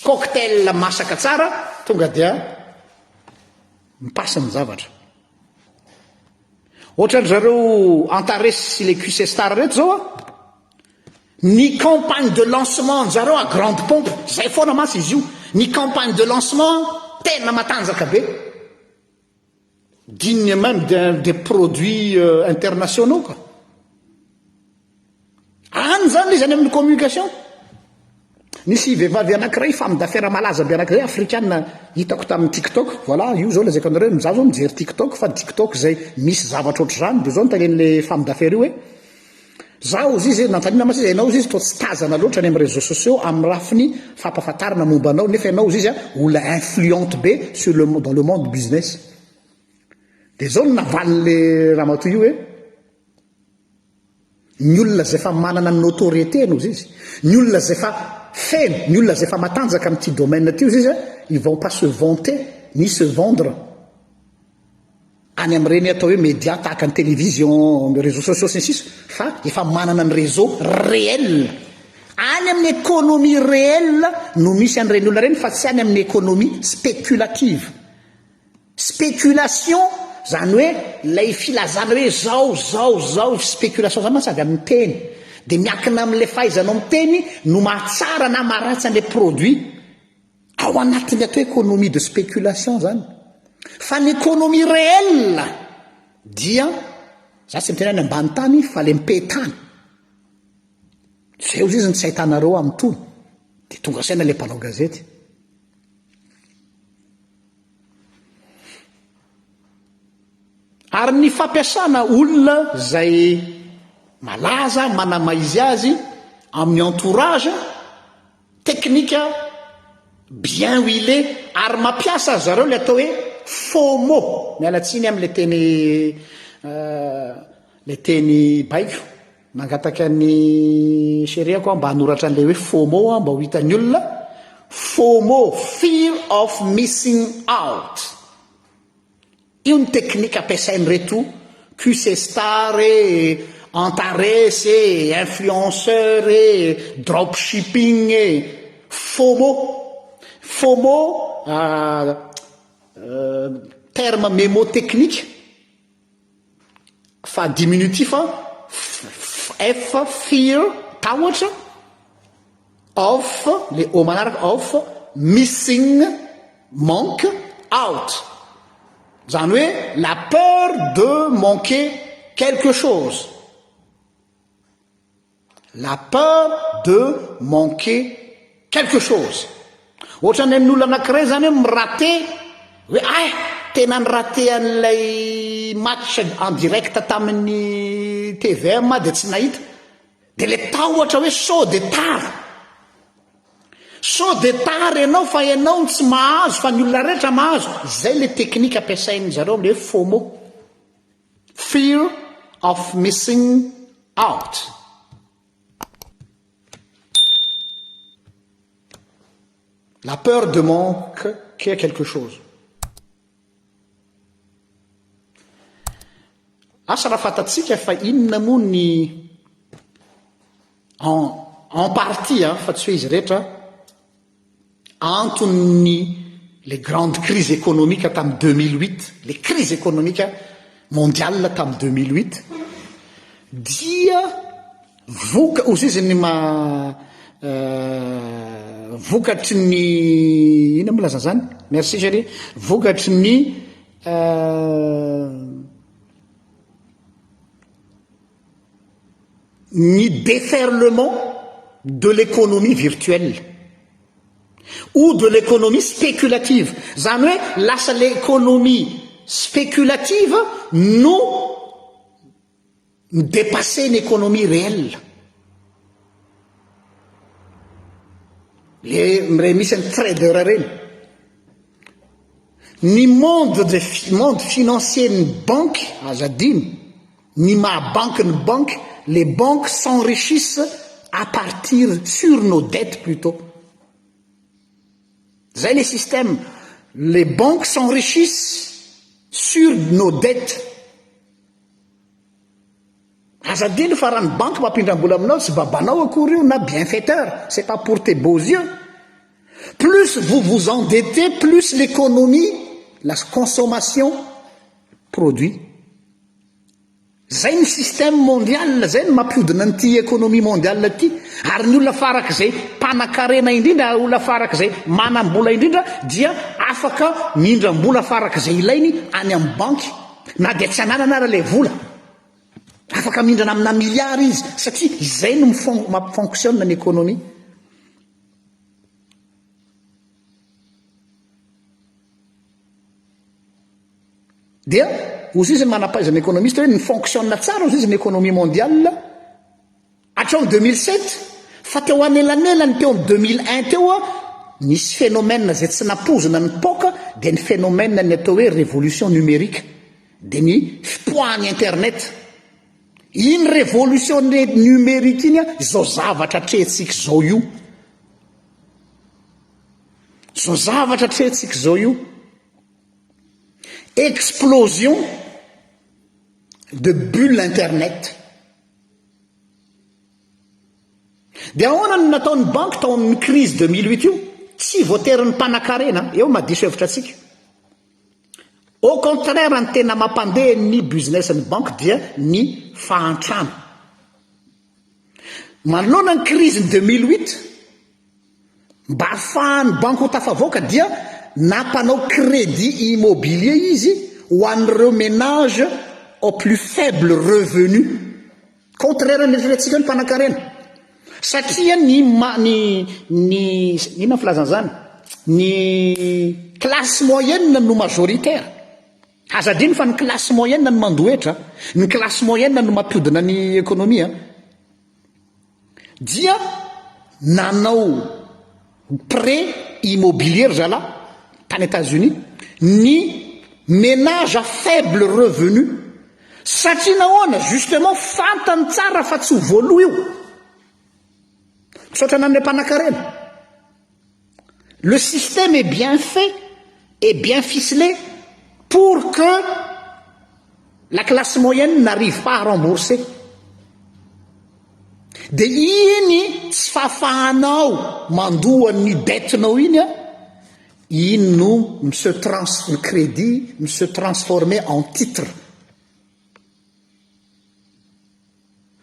Cocktail masaka tsara tonga dia mi-passe ny zavatra. Ohatran-dry zareo Antares sy le QC Star reto zao a. Ny campagne de lancement anjareo à grande pompe, zay foana mantsy izy io, ny campagne de lancement tena matanjaka be, digne même d'un des produits internationaux ka. Any zany izy any amin'ny communication. Nisy vehivavy anankiray femme d'affaires malaza be anankiray afrikana hitako tamin'ny tiktok, voilà io zao lazaiko anareo, za zao mijery tiktok fa tiktok zay misy zavatra ohatr'izany de zao no talen'le femme d'affaires io hoe za ozy izy nanontaniana mantsy izy ianao ozy izy toa tsy tazana loatra any amin'ny réseaux sociaux amin'ny lafiny fampahafantarana momba anao nefa ianao ozy izy a olona influente be sur le dans le monde business de zao no navalin'le ramatoa io hoe Ny olona izay efa manana ny notoriété-ny ozy izy, ny olona izay efa feno, ny olona izay efa matanjaka amin'ity domaine ity ozy izy, ils vont pas se vanter ni se vendre any amin'ireny atao hoe média tahaka ny télévision, réseaux sociaux sy ny sisa fa efa manana ny réseau réel. Any amin'ny économie réelle no misy an'ireny olona ireny fa tsy any amin'ny économie spéculative. Spéculation, zany hoe ilay filazana hoe zao, zao, zao, spéculation zany mantsy avy amin'ny teny. Dia miankina amin'ilay fahaizanao miteny no mahatsara na maharatsy an'ilay produit. Ao anatin'ny atao hoe économie de spéculation zany. Fa ny économie réelle dia, za tsy miteny hoe any ambany tany fa le mipetany. Zay ozy izy no tsy ahitanareo amin'itony. Dia tonga saina ilay mpanao gazety. Ary ny fampiasana olona izay malaza manamaizy azy amin'ny entourage, teknika bien huilé ary mampiasa ry zareo ilay atao hoe FOMO, miala tsiny amin'ilay teny ilay teny baiko. Nangataka an'i chérie-ako aho mba hanoratra an'ilay hoe FOMO aho mba ho hitan'ny olona, FOMO, fear of missing out. Io ny teknika ampiasain'ireto QC star e, Antares e, influenceur e, dropshipping e, FOMO. FOMO, terme mémotechnique. Fa diminutif f fear tahotra of le o manaraka of missing manque out zany hoe la peur de manquer quelque chose. La peur de manquer quelque chose. Ohatran'ny amin'ny olona anankiray zany hoe mi-rater hoe ay tena ni-rater an'ilay match en direct tamin'ny tvm aho dia tsy nahita. Dia ilay tahotra hoe sao dia tara. Sao dia tara ianao fa ianao no tsy mahazo fa ny olona rehetra mahazo. Izay ilay technique ampiasain'ny zareo amin'ilay hoe FOMO. Fear of missing out. La peur de manquer quelque chose. Asa raha fantatsika fa inona moa ny en en partie an, fa tsy hoe izy rehetra, Anton'ny le grande crise économique tamin'ny 2008, le crise économique mondiale tamin'ny 2008 dia voka, hozy izy ny ma vokatry ny inona moa laza zany? Merci chérie, vokatry ny ny déferlement de l'économie virtuelle ou de l'économie spéculative, zany hoe lasa le économie spéculative no mi-dépasser ny économie réelle. Le re misy ny trader reny. Ny monde de monde financier ny banky aza adino, ny maha banky ny banky, les banques s'enrichissent à partir sur nos dettes plutôt. Zay le système, les banques s'enrichissent sur nos dettes. Aza adino fa raha ny banky mampindram-bola aminao tsy babanao akory io na bienfaiteur, c'est pas pour tes beaux yeux. Plus vous vous endettez, plus l'économie, la consommation produit. Zay ny système mondial, zay no mampihodina an'ity économie mondiale ity. Ary ny olona farak'izay mpanakarena indrindra, olona farak'izay manam-bola indrindra dia afaka mindram-bola farak'izay ilainy any amin'ny banky, na dia tsy ananana ara ilay vola. Afaka mindrana amina milliards izy satria izay no mi-fonctionne ny économie. Dia hozy izy ny manam-pahaizana économiste hoe ni-fonctionne tsara hozy izy ny économie mondiale hatreo amin'ny 2007 fa teo anelanelany teo amin'ny 2001 teo nisy phénomène izay tsy nampoizina nipoaka dia ny phénomène ny atao hoe révolution numérique dia ny fipoahan'ny internet. Iny révolution numérique iny izao zavatra atrehintsika izao io. Izao zavatra atrehintsika izao io. Explosion de bulle internet. Dia ahoana no nataon'ny banky tao amin'ny crise 2008 io? Tsy voatery ny mpanakarena, eo mahadiso hevitra antsika. Au contraire ny tena mampandeha ny business ny banky dia ny fahantrana. Manoloana ny crise ny 2008, mba ahafahan'ny banky ho tafavoaka dia nampanao crédit immobilier izy ho an'ireo ménages au plus faible revenu. Contraire ny eritreretintsika hoe ny mpanankarena. Satria ny ma ny ny inona ny filazana izany? Ny classe moyenne no majoritaire. Aza adino fa ny classe moyenne no mandoa hetra, ny classe moyenne no mampiodina ny économie. Dia nanao prêt immobilier ry zalahy tany Etats-Unis ny ménage à faible revenu satria nahoana? Justement fantany tsara fa tsy ho voaloa io. Misaotra an'an'ilay mpanankarena. Le système est bien fait et bien ficelé pour que la classe moyenne n'arrive pas à rembourser. Dia iny tsy fahafahanao mandoa ny dette-nao iny an, iny no mi-se trans, ny crédit mi-se transformer en titre.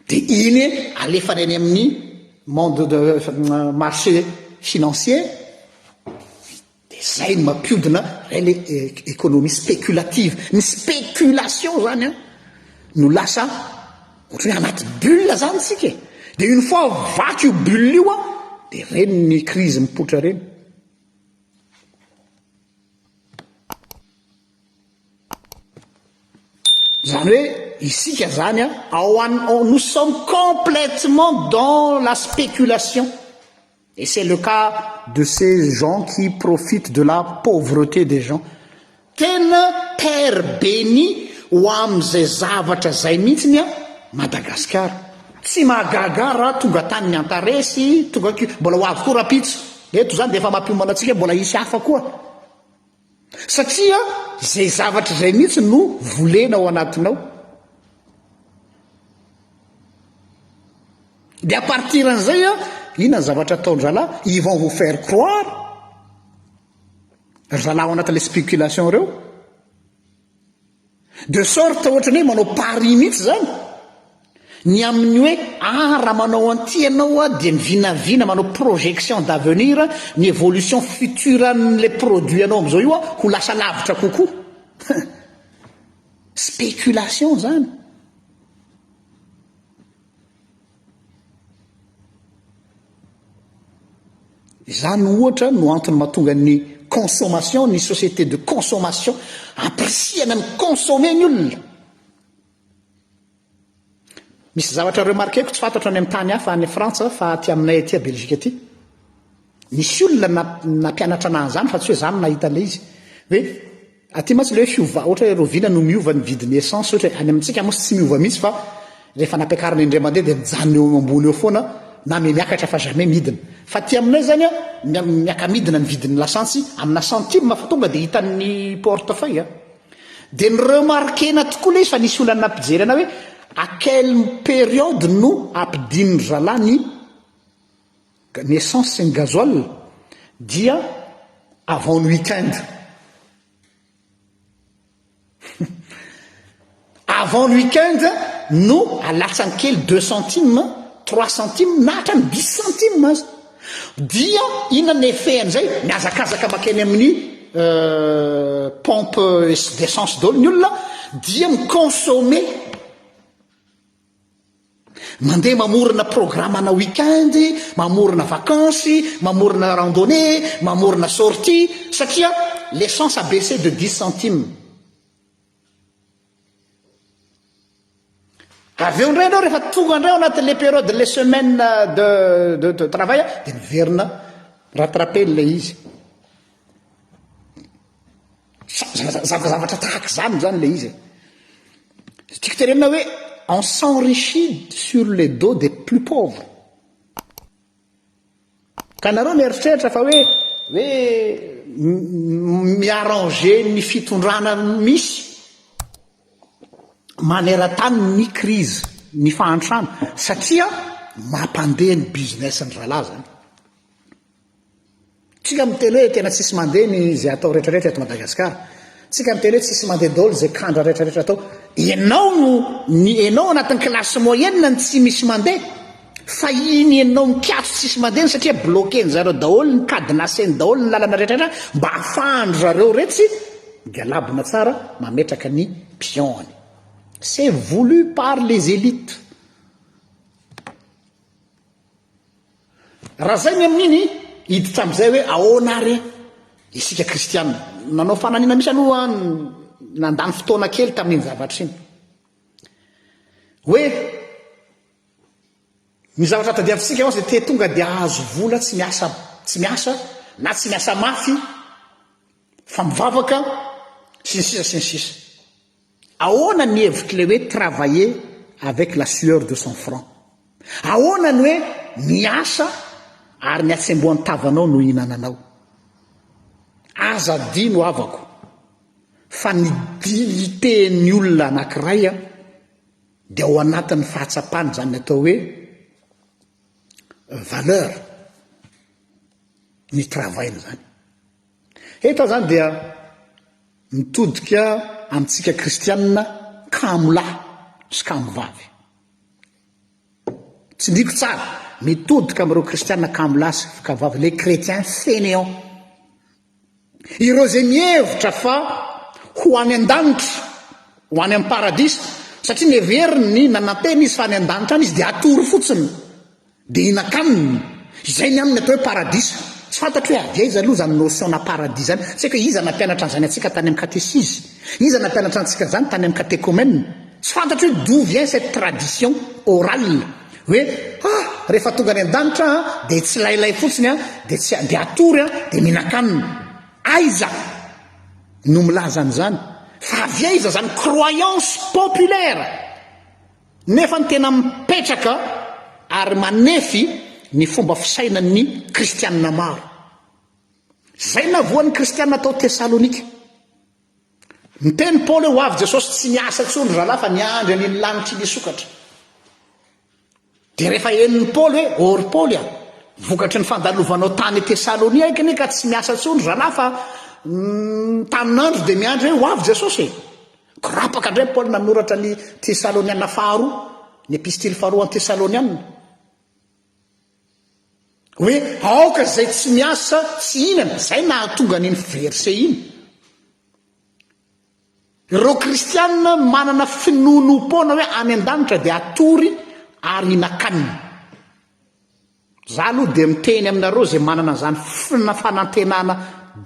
Dia iny alefany any amin'ny monde de marché financier, dia zay no mampiodina ray le économie spéculative. Ny spéculation zany an no lasa ohatran'ny hoe anaty bulle zany tsika e. Dia une fois vaky io bulle io an, dia reny ny crise mipoitra reny. Izany hoe isika zany an, ao an, nous sommes complètement dans la spéculation. Et c'est le cas de ces gens qui profitent de la pauvreté des gens. Tena terre bénie ho amin'izay zavatra izay mihitsy ny Madagasikara. Tsy mahagaga raha tonga tany ny Antares, tonga mbola ho avy koa rahampitso. Eto izany dia efa mampiomana antsika mbola hisy hafa koa. Satria izay zavatra izay mihitsy no volena ao anatinao. Dia à partir an'izay an, inona ny zavatra ataon-drahalahy? Ils vont vous faire croire, ry zalahy ao anatin'ilay spéculation ireo. De sorte ohatran'ny hoe manao pari mihitsy zany ny amin'ny hoe ah raha manao an'ity ianao ah dia mivinavina manao projection d'avenir ny évolution future an'ilay produit anao amin'izao io ah ho lasa lavitra kokoa. Spéculation zany. Izany ohatra no antony mahatonga ny consommation, ny société de consommation, ampirisihana mi-consommer ny olona. Misy zavatra remarquer-ko tsy fantatro any amin'ny tany hafa any Frantsa fa aty aminay aty Belgique aty. Nisy olona nampianatra anah an'izany fa tsy hoe za no nahita an'ilay izy. Hoe Aty mantsy ilay hoe fiova, ohatra hoe rahoviana no miova ny vidin'ny essence ohatra hoe any amintsika moa tsy miova mihitsy fa rehefa nampiakarina indray mandeha dia mijanona eo ambony eo foana na miha-miakatra fa jamais midina. Fa aty aminay izany an, miaka-midina ny vidin'ny lasantsy amina centime fa tonga dia hitan'ny portefeuille an. Dia ni-remarquer-na tokoa ilay izy fa nisy olona nampijery anah hoe à quelle période no ampidinin-dry zalahy ny ny essence sy ny gasoil dia avant ny week-end. Avant ny week-end. no alatsany kely deux centimes, trois centimes na hatrany dix centimes aza. Dia inona ny effet an'izay? Mihazakazaka makeny amin'ny pompe d'essence daholo ny olona dia mi-consommer. Mandeha mamorona programme-na week-end, mamorona vacances, mamorona randonnée, mamorona sortie satria l'essence a baissé de dix centimes. Avy eo indray ianao rehefa tonga indray ao anatin'ilay période le semaine de de de travail dia miverina rattraper ilay izy. Zavatra tahaka izany izany ilay izy e. Tiako tenenina hoe on s'enrichit sur le dos des plus pauvres. Ka nareo mieritreritra fa hoe hoe mi-arranger ny fitondrana misy maneran-tany ny crise, ny fahantrana satria mampandeha ny business ny rahalahy zany. Tsika miteny hoe tena tsisy mandeha ny izay atao rehetra rehetra eto Madagascar. Tsika miteny hoe tsisy mandeha daholo izay kandra rehetra rehetra atao. Ianao no ny enao anatin'ny classe moyenne ny tsy misy mandeha. Fa iny enao mikatso tsisy mandeha iny satria bloquer-ny zareo daholo ny cadenasseny daholo ny lalana rehetra rehetra mba afahan-dry zareo retsy migalabona tsara mametraka ny pion-ny. C'est voulu par les élites. Raha zay ny amin'iny, hiditra amin'izay hoe ahoana ary isika kristiana. Nanao fananina misy aloha aho nandany fotoana kely tamin'iny zavatra iny. Hoe ny zavatra tadiavintsika mantsy dia te tonga dia hahazo vola tsy miasa tsy miasa na tsy miasa mafy fa mivavaka sy ny sisa sy ny sisa. Ahoana ny hevitr'ilay hoe travailler avec la sueur de son front? Ahoana ny hoe miasa ary ny hatsembohan'ny tavanao no ihinananao? Aza adino havako fa ny dignité-n'ny olona anankiray dia ao anatin'ny fahatsapany izany atao hoe valeur ny travail-ny izany. Eto aho izany dia mitodika amintsika kristianina kamo lahy sy kamo vavy. Tsindriko tsara, mitodika amin'ireo kristianina kamo lahy sy kamo vavy, les chrétiens fainéants. Ireo izay mihevitra fa ho any an-danitra, ho any amin'ny paradisa, satria neveriny, nanantena izy fa any an-danitra any izy dia hatory fotsiny. Dia hihinan-kanina. Izay ny aminy atao hoe paradisa. Tsy fantatro hoe avy aiza aloha izany notion-na paradis izany. Tsy haiko hoe iza nampianatra an'izany antsika tany amin'ny katesizy. Iza nampianatra antsika an'izany tany amin'ny katekomena. Tsy fantatro hoe d'où vient cette tradition orale hoe ah rehefa tonga any an-danitra aho dia tsy lailay fotsiny aho dia tsy dia hatory aho dia mihinan-kanina. Aiza no milaza an'izany? Fa avy aiza izany croyance populaire? Nefa ny tena mipetraka ary manefy ny fomba fisainan'ny kristianina maro. Izay navoan'ny kristianina tao Tesalonika. Niteny Paoly hoe ho avy Jesosy, tsy niasa intsony ry zalahy fa niandry an'iny lanitra iny hisokatra. Dia rehefa henon'i Paoly hoe, ô ry Paoly a, vokatry ny fandalovanao tany Tesalonia aika anie ka tsy miasa intsony ry zalahy fa mitanin'andro dia miandry hoe ho avy Jesosy e. Korapaka indray Paoly nanoratra ny Tesaloniana faharoa, ny epistily faharoa an'ny Tesaloniana. Hoe aoka izay tsy miasa tsy hihinana, izay nahatonga an'iny verset iny. Ireo kristiana manana finoanoam-poana hoe any an-danitra dia hatory ary hihinan-kanina. Za aloha dia miteny aminareo izay manana an'izany fanantenana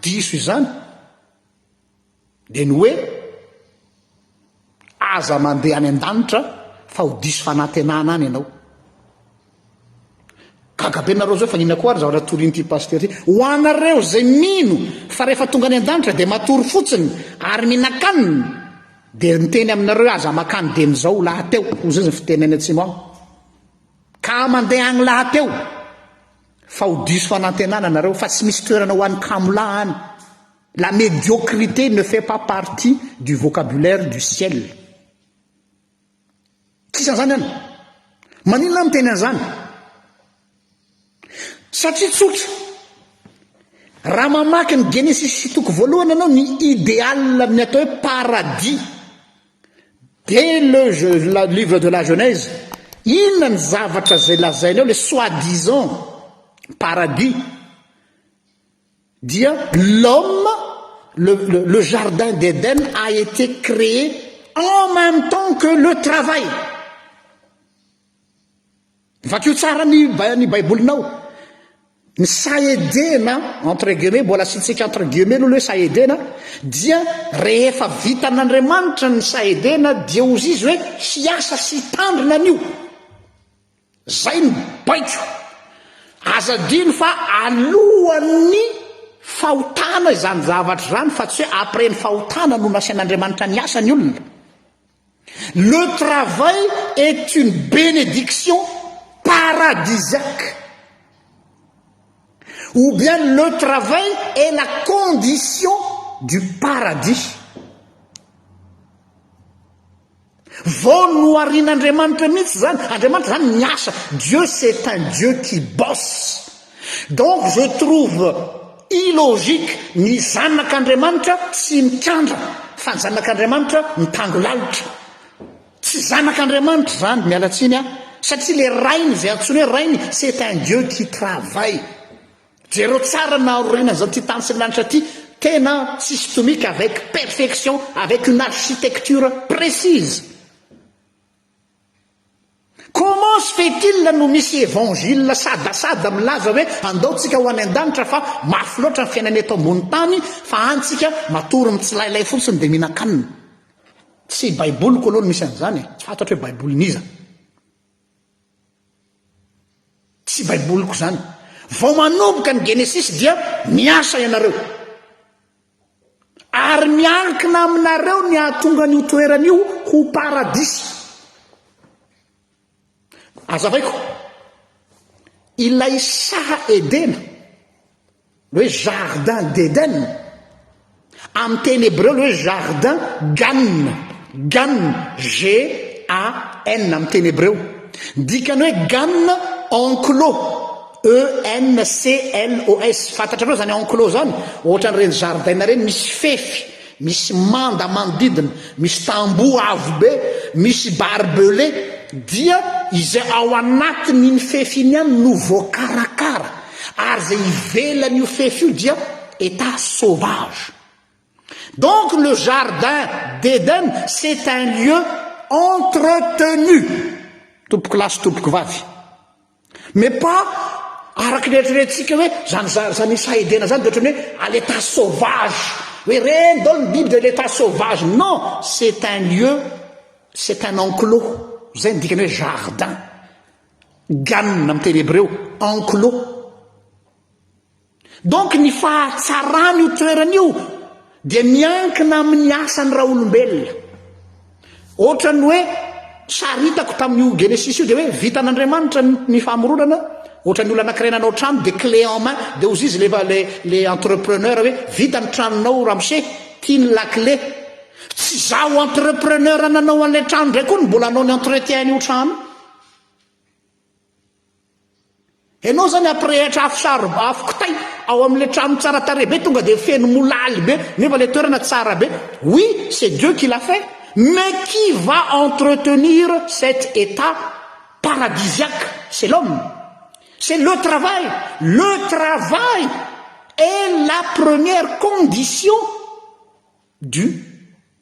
diso izany. Dia ny hoe aza mandeha any an-danitra fa ho diso fanantenana any ianao. Gaga be nareo zao fa inona koa ary zavatra torian'ity pasteur ity. Ho anareo izay mino fa rehefa tonga any an-danitra dia matory fotsiny ary mihinan-kanina dia miteny aminareo hoe aza makany dieny izao lahateo, hoy zay ny fiteny any atsimo any. Ka mandeha agny lahateo fa ho diso fanantenana nareo fa tsy misy toerana ho an'ny kamolahy any. La médiocrité ne fait pas partie du vocabulaire du ciel. Tsisy an'izany any. Maninona aho miteny an'izany? Satria tsotra. Raha mamaky ny Genesisy toko voalohany ianao, ny idéal amin'ny atao hoe paradis. Dès le livre de la Genèse, inona ny zavatra izay lazainy ao, le soi disant paradis, dia l'homme, le, le, le jardin d'Eden a été créé en même temps que le travail. Vakio tsara ny ny baibolinao. Ny saha Edena, entre guillemets, mbola asiantsika entre guillemets aloha le hoe saha Edena, dia rehefa vitan'Andriamanitra ny saha Edena dia hozy izy hoe hiasa sy hitandrina an'io. Zay ny baiko. Aza adino fa alohan'ny fahotana izany zavatra izany fa tsy hoe après ny fahotana no nasian'Andriamanitra niasa ny olona. Le travail est une bénédiction paradisiaque ou bien le travail est la condition du paradis. Vao noharin'Andriamanitra mihitsy zany, Andriamanitra zany miasa, Dieu c'est un Dieu qui bosse. Donc je trouve illogique ny zanak'Andriamanitra tsy mikandra fa ny zanak'Andriamanitra mitango lalitra. Tsy zanak'Andriamanitra izany, miala tsiny aho, satria le rainy izay antsoiny hoe rainy c'est un Dieu qui travaille. Jereo tsara ny naorenan'izao ty tany sy ny lanitra ty, tena systemique avec perfection, avec une architecture précise. Comment se fait-il no misy évangile sadasada milaza hoe andao tsika ho any an-danitra fa mafy loatra ny fiainana eto ambony tany fa any tsika matory mitsilailay fotsiny dia mihinan-kanina. Tsy baiboliko aloha no misy an'izany e, tsy fantatro hoe baibolin'iza. Tsy baiboliko izany. Vao manomboka ny Genesisy dia miasa ianareo. Ary miankina aminareo ny hahatonga an'io toerana io ho paradisa. Azavaiko. Ilay saha Edena, le hoe jardin d'Eden, amin'ny teny hebreo le hoe jardin gan, gan, G-A-N amin'ny teny hebreo. Ny dikany hoe gan, enclos. ENCLOS, fantatrareo zany enclos zany? Ohatran'ireny zaridaina ireny misy fefy, misy manda manodidina, misy tamboho avo be, misy barbelé, dia izay ao anatin'iny fefy iny ihany no voakarakara, ary izay ivelan'io fefy io dia état sauvage. Donc le jardin d'Eden c'est un lieu entretenu, tompokolahy sy tompokovavy. Mais pas araka ny eritreretintsika hoe zany zany saha Edena zany dia ohatran'ny hoe à l'état sauvage, hoe reny daholo ny biby dia à l'état sauvage, non, c'est un lieu, c'est un enclos, zay ny dikany hoe jardin, gan amin'ny teny hebreo, enclos. Donc ny fahatsaran io toerana io dia miankina amin'ny asan'ny raolombelona. Ohatran'ny hoe sary hitako tamin'io Genesis io dia hoe vitan'Andriamanitra ny famoronana, ohatran'ny olona anankiray nanao trano dia clé en main dia hozy izy le le le entrepreneur hoe vita ny tranonao ramose, ty ny la clé. Tsy zaho entrepreneur nanao an'ilay trano indray koa no mbola hanao ny entretien an'io trano io. Enao zany ampirehitra afo sarib afo kitay ao amle trano tsara tarehy be tonga de feno molaly be nefa le toerana tsara be oui c'est Dieu qui l'a fait mais qui va entretenir cet etat paradisiaque c'est l'homme c'est le travail le travail est la première condition du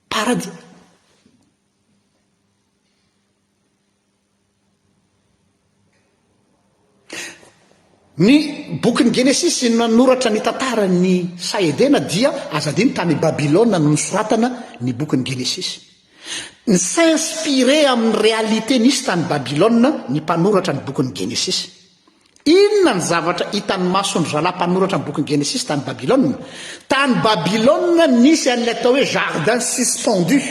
paradis. Ny bokin'ny Genesisy nanoratra ny tantaran'ny saha Edena dia aza adino tany Babylona no nosoratana ny bokin'ny Genesisy. Ni-s'inspirer amin'ny réalité nisy tany Babylona ny mpanoratra ny bokin'ny Genesisy. Inona ny zavatra hitan'ny mason'ny zalahy mpanoratra ny bokin'ny Genesisy tany Babylona? Tany Babylona nisy an'ilay atao hoe jardin suspendu.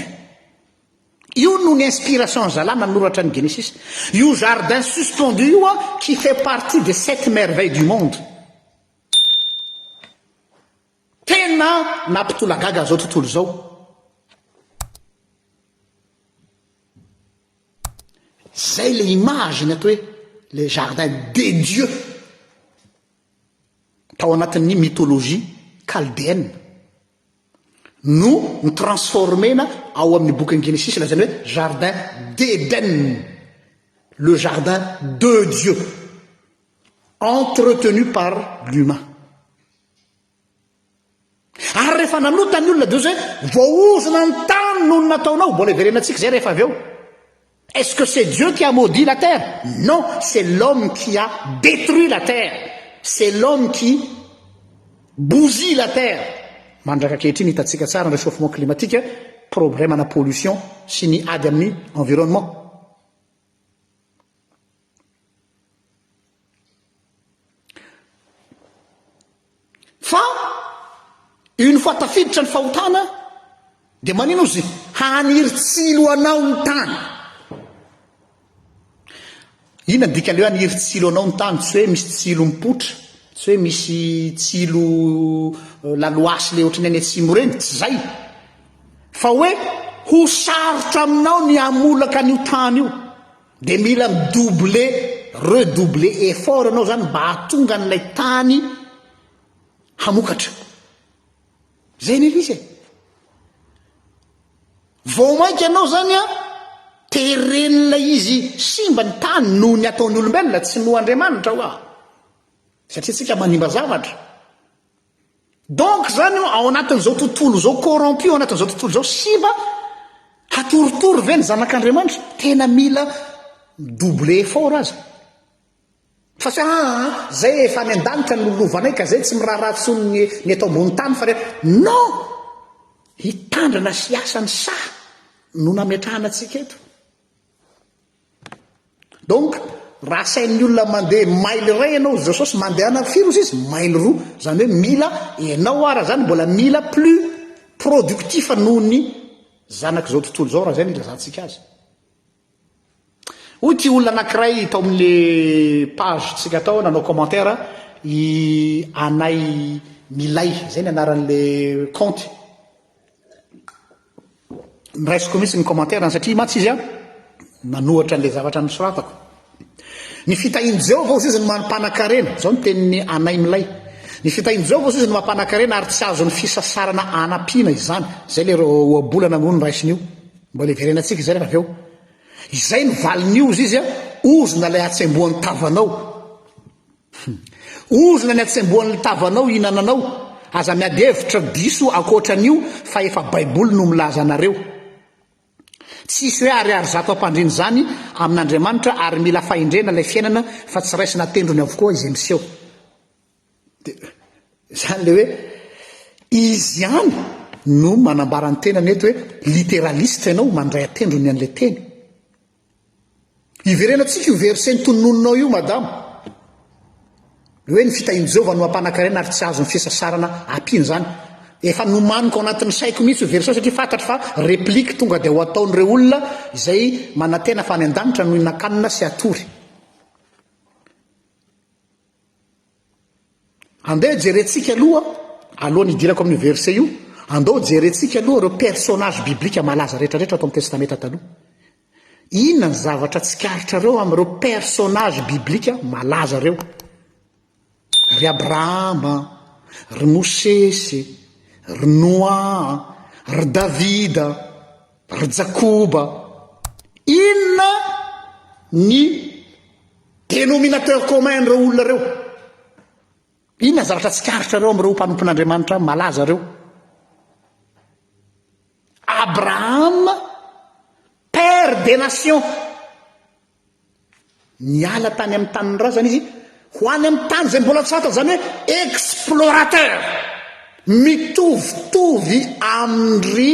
Io no ny inspiration zalahy nanoratra ny Genesis. Io jardin suspendu io an, qui fait partie des sept merveilles du monde. Tena nampitolagaga an'izao tontolo izao. Zay le image ny atao hoe le jardin des dieux tao anatin'ny mythologie chaldéenne. No ni-transformer-na ao amin'ny bokin'ny Genesisy lazaina hoe jardin d'Eden, le jardin de Dieu, entretenu par l'humain. Ary rehefa nanota ny olona dia hoy izy hoe voaozona ny tany noho ny nataonao, mbola hiverenantsika izay rehefa avy eo. Est-ce que c'est Dieu qui a maudit la terre? Non, c'est l'homme qui a détruit la terre, c'est l'homme qui bousille la terre. Mandraka ankehitriny hitantsika tsara ny réchauffement climatique, problème ana pollution sy ny ady amin'ny environnement. Fa une fois tafiditra ny fahotana dia manino ozy? Haniry tsilo anao ny tany. Inona ny dikan'ilay hoe haniry tsilo anao ny tany? Tsy hoe misy tsilo mipoitra, tsy hoe misy tsilo euh, laloasy le ohatran'ny any atsimo ireny, tsy zay. Fa hoe ho sarotra aminao ny hamolaka an'io tany io. Dia mila mi-doubler, redoubler effort ianao zany mba hahatonga an'ilay tany hamokatra. Zay anie ilay izy e. Vao mainka ianao zany an, teren'ilay izy simba ny tany noho ny ataon'ny olombelona, tsy noho Andriamanitra hoa. Satria tsika manimba zavatra. Donc zany ao anatin'izao tontolo izao corrompu, ao anatin'izao tontolo izao simba, hatoritory ve ny zanak'Andriamanitra? Tena mila mi-doubler effort aza. Fa tsy hoe aa zay efa any an-danitra no lovanay ka zay tsy miraharaha tsony ny ny eto ambony tany fa re non! Hitandrina sy hiasa ny saha no nametrahana antsika eto. Donc raha asain'ny olona mandeha maily iray ianao hozy Jesosy mandehana firy hozy izy? Maily roa. Izany hoe mila ianao ara zany mbola mila plus productif noho ny zanak'izao tontolo izao raha izay no ilazantsika azy. Hoy ity olona anankiray tao amin'le page tsika tao nanao commentaire i Anay Milay, izay ny anaran'le compte. Noraisiko mihitsy ny commentaire-ny satria mantsy izy nanohatra an'ilay zavatra nosoratako. Ny fitahian'i Jehovah hozy izy no mampanakarena. Izao ny tenin'i Anay Milay. Ny fitahian'i Jehovah hozy izy no mampanakarena ary tsy azon'ny fisasarana anampiana izany. Izay ilay ohabolana moa noraisiny io. Mbola hiverenantsika izay rehefa avy eo. Izay ny valin'io hozy izy, ozona ilay hatsembohan'ny tavanao. Ozona ny hatsembohan'ny tavanao hihinananao. Aza miady hevitra diso ankoatra an'io fa efa baiboly no milaza anareo. Tsisy hoe ariary zato ampandriana izany amin'Andriamanitra ary mila fahendrena ilay fiainana fa tsy raisina an-tendrony avokoa izay miseho. Dia izany ilay hoe izy ihany no manambara ny tenany eto hoe literaliste ianao mandray an-tendrony an'ilay teny. Hiverenantsika io verset notononinao io madama. Ny hoe ny fitahian'i Jehovah no hampanan-karena ary tsy azon'ny fisasarana ampiana izany. Efa nomaniko ao anatin'ny saiko mihitsy io verset io satria fantatro fa réplique tonga dia ho ataon'ireo olona izay manantena fa any an-danitra no hihinan-kanina sy hatory. Andeha jerentsika aloha, alohan'ny hidirako amin'io verset io, andao jerentsika aloha ireo personnage biblique malaza rehetrarehetra ato amin'ny Testamenta Taloha. Inona ny zavatra tsikaritrareo amin'ireo personnage biblique malaza ireo? Ry Abrahama, ry Mosesy, ry Noa, ry Davida, ry Jakoba. Inona ny Dénominateur commun an'ireo olona ireo. Inona ny zavatra tsikaritrareo amin'ireo mpanompon'Andriamanitra malaza ireo? Abraham, père des nations. Niala tany amin'ny tanin'ny razana izy ho any amin'ny tany izay mbola tsy fantatra, izany hoe explorateur. Mitovitovy amin-dry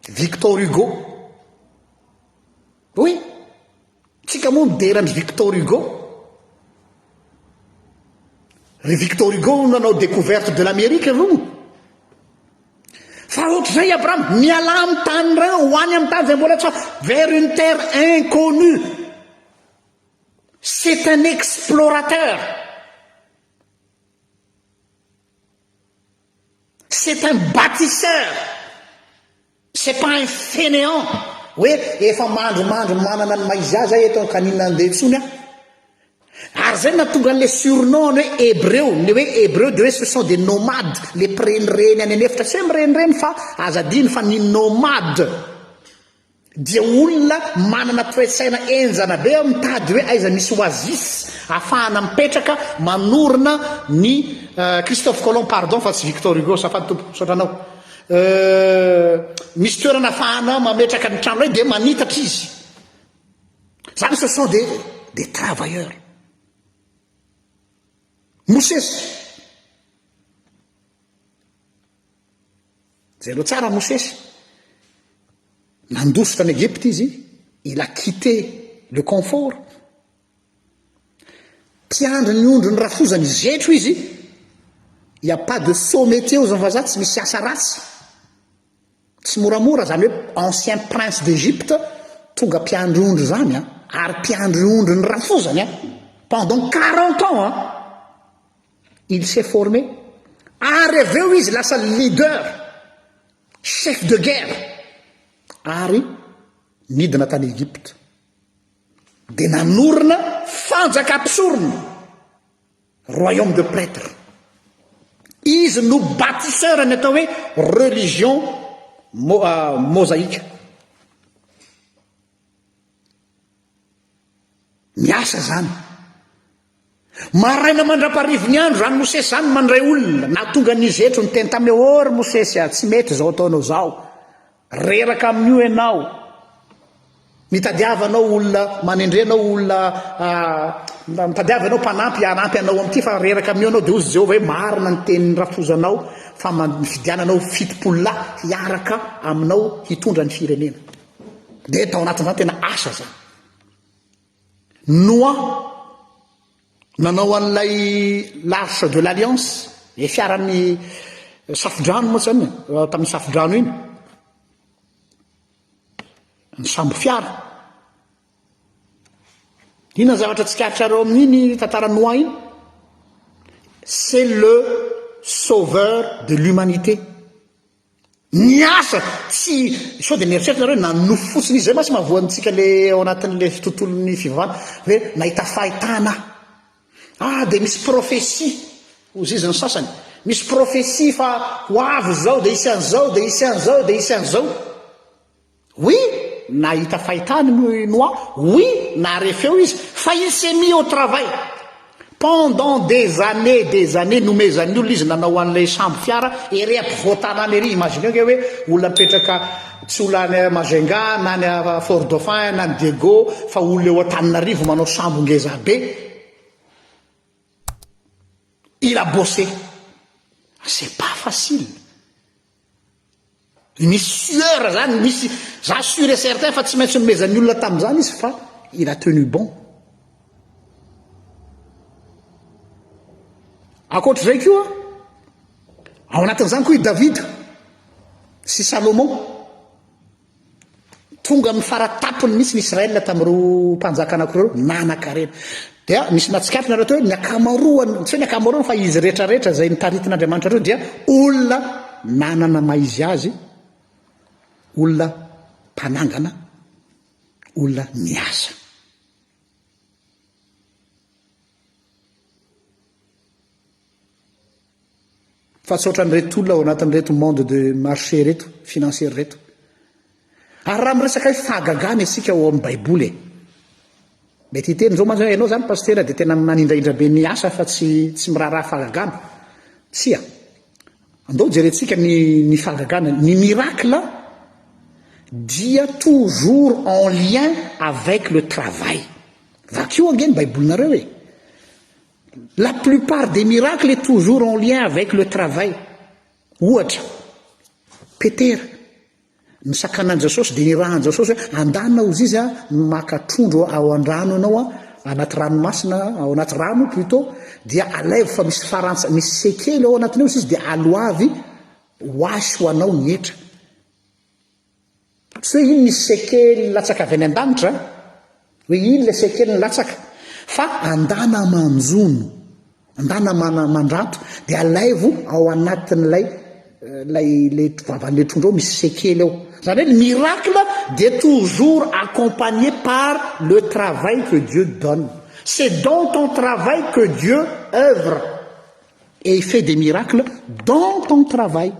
Victor Hugo. Oui. Tsika moa midera an-dry Victor Hugo. Ry Victor Hugo no nanao découverte de l'Amérique ry moa. Fa ohatr'izay Abraham, mialà amin'ny tany iray ho any amin'ny tany izay mbola tsy vers une terre inconnue. C'est un explorateur. C'est un bâtisseur. C'est pas un fainéant hoe efa mandrimandry manana ny maha izy azy aho eto ka n'inona andeha intsony aho. Ary zay nahatonga an'le surnom ny hoe hebreo, ny hoe hebreo dia hoe ce sont des nomades, le mpirenireny any an'efitra, tsy hoe mirenireny fa aza adino fa ny nomade dia olona manana toe-tsaina henjana be mitady hoe aiza misy oasis ahafahana mipetraka manorina ny Christophe Colomb pardon fa tsy Victor Hugo, azafady tompoko, misaotra anao, misy toerana ahafahana mametraka ny trano iray dia manitatra izy. Zany ce sont des des travailleurs. Mosesy. Jereo tsara Mosesy. Nandositra any Egypte izy, il a quitté le confort. Mpiandry ny ondry ny rafozany zetro izy. Il n'y a pas de sot métier hozy ny vazaha, tsy misy asa ratsy. Tsy moramora zany hoe ancien prince d'Egypte tonga mpiandry ondry zany an, ary mpiandry ondry ny rafozany an, pendant 40 ans an, il s'est formé, ary avy eo izy lasa leader, chef de guerre, ary nidina tany Egypte, dia nanorina fanjakam-pisorona. Royaume de prêtre. Izy no bâtisseur ny atao hoe religion mosaïque. Miasa zany. Maraina mandra-parivo ny andro zany Mosesy zany mandray olona. Nahatonga an'i Zetro niteny taminy hoe, oh ry Mosesy a, tsy mety izao ataonao izao. Reraka amin'io ianao. Mitadiava anao olona, manendre anao olona, mitadiava ianao mpanampy hanampy anao amin'ity fa reraka amin'io ianao. Dia hozy Jehovah hoe, marina ny tenin'ny rafozanao fa mifidiana anao 70 lahy hiaraka aminao hitondra ny firenena. Dia tao anatin'izany tena asa izany. Noa nanao an'ilay l'arche de l'alliance, ilay fiaran'ny safodrano moa zany e, tamin'ny safodrano iny, ny sambo fiara. Inona ny zavatra tsikaritrareo amin'iny tantaran'i Noa iny? C'est le sauveur de l'humanité. Ny asa tsy, sao dia mieritreritra nareo hoe nanonofy fotsiny izy, zay mantsy mahavoa antsika le ao anatin'le tontolon'ny fivavahana hoe nahita fahitana aho, ah dia misy prophetie hozy izy ny sasany, misy prophetie fa ho avy izao dia hisy an'izao dia hisy an'izao dia hisy an'izao. Oui, nahita fahitana i Noa, oui, nahare feo izy, fa il s'est mis au travail. Pendant des années, des années, nomezan'ny olona izy nanao an'ilay sambo fiara ery ampovoan-tanàna ery. Imaginez ange hoe olona mipetraka, tsy olona any Majunga na any Fort Dauphin na any Diego, fa olona eo Antananarivo manao sambo ngeza be. Il a bossé. C'est pas facile. Misy sueur zany, misy, za sur et certain fa tsy maintsy nomezan'ny olona tamin'izany izy fa il a tenu bon. Ankoatr'izay koa, ao anatin'izany koa i Davida sy Salomon. Tonga amin'ny fara-tampony mihitsy ny Israël tamin'ireo mpanjaka anankiroa ireo, nanan-karena. Dia misy nahatsikaritra nareo teo hoe ny ankamaroany, tsy hoe ny ankamaroany fa izy rehetrarehetra izay notaritin'Andriamanitra ireo dia olona nanana maha izy azy, olona mpanangana, olona miasa. Fa tsy ohatran'ireto olona ao anatin'ireto monde de marché ireto, financier ireto. Ary raha miresaka hoe fahagagana isika ao amin'ny baiboly e. Mety hiteny izao mantsy hoe ianao izany pasitera dia tena manindrahindra be ny asa fa tsy tsy miraharaha fahagagana. Tsia. Andao jerentsika ny ny fahagagana. Ny miracle dia toujours en lien avec le travail. Vakio ange ny baibolinareo e. La plupart des miracles est toujours en lien avec le travail. Ohatra, Petera, nisakanan'i Jesosy dia nirahan'i Jesosy hoe andana hozy izy a, maka trondro ao an-drano ianao a, anaty ranomasina, ao anaty rano plutôt, dia alaivo fa misy farantsa, misy sekely ao anatiny ao izy dia aloavy ho ahy sy ho anao ny hetra. Tsy hoe iny nisy sekely latsaka avy any an-danitra, hoe iny ilay sekely nilatsaka, fa andana manjono, andana mana mandranto, dia alaivo ao anatin'ilay ilay ilay vavan'ilay trondro ao misy sekely ao. Izany hoe ny miracle dia toujours accompagné par le travail que Dieu donne. C'est dans ton travail que Dieu œuvre et fait des miracles dans ton travail.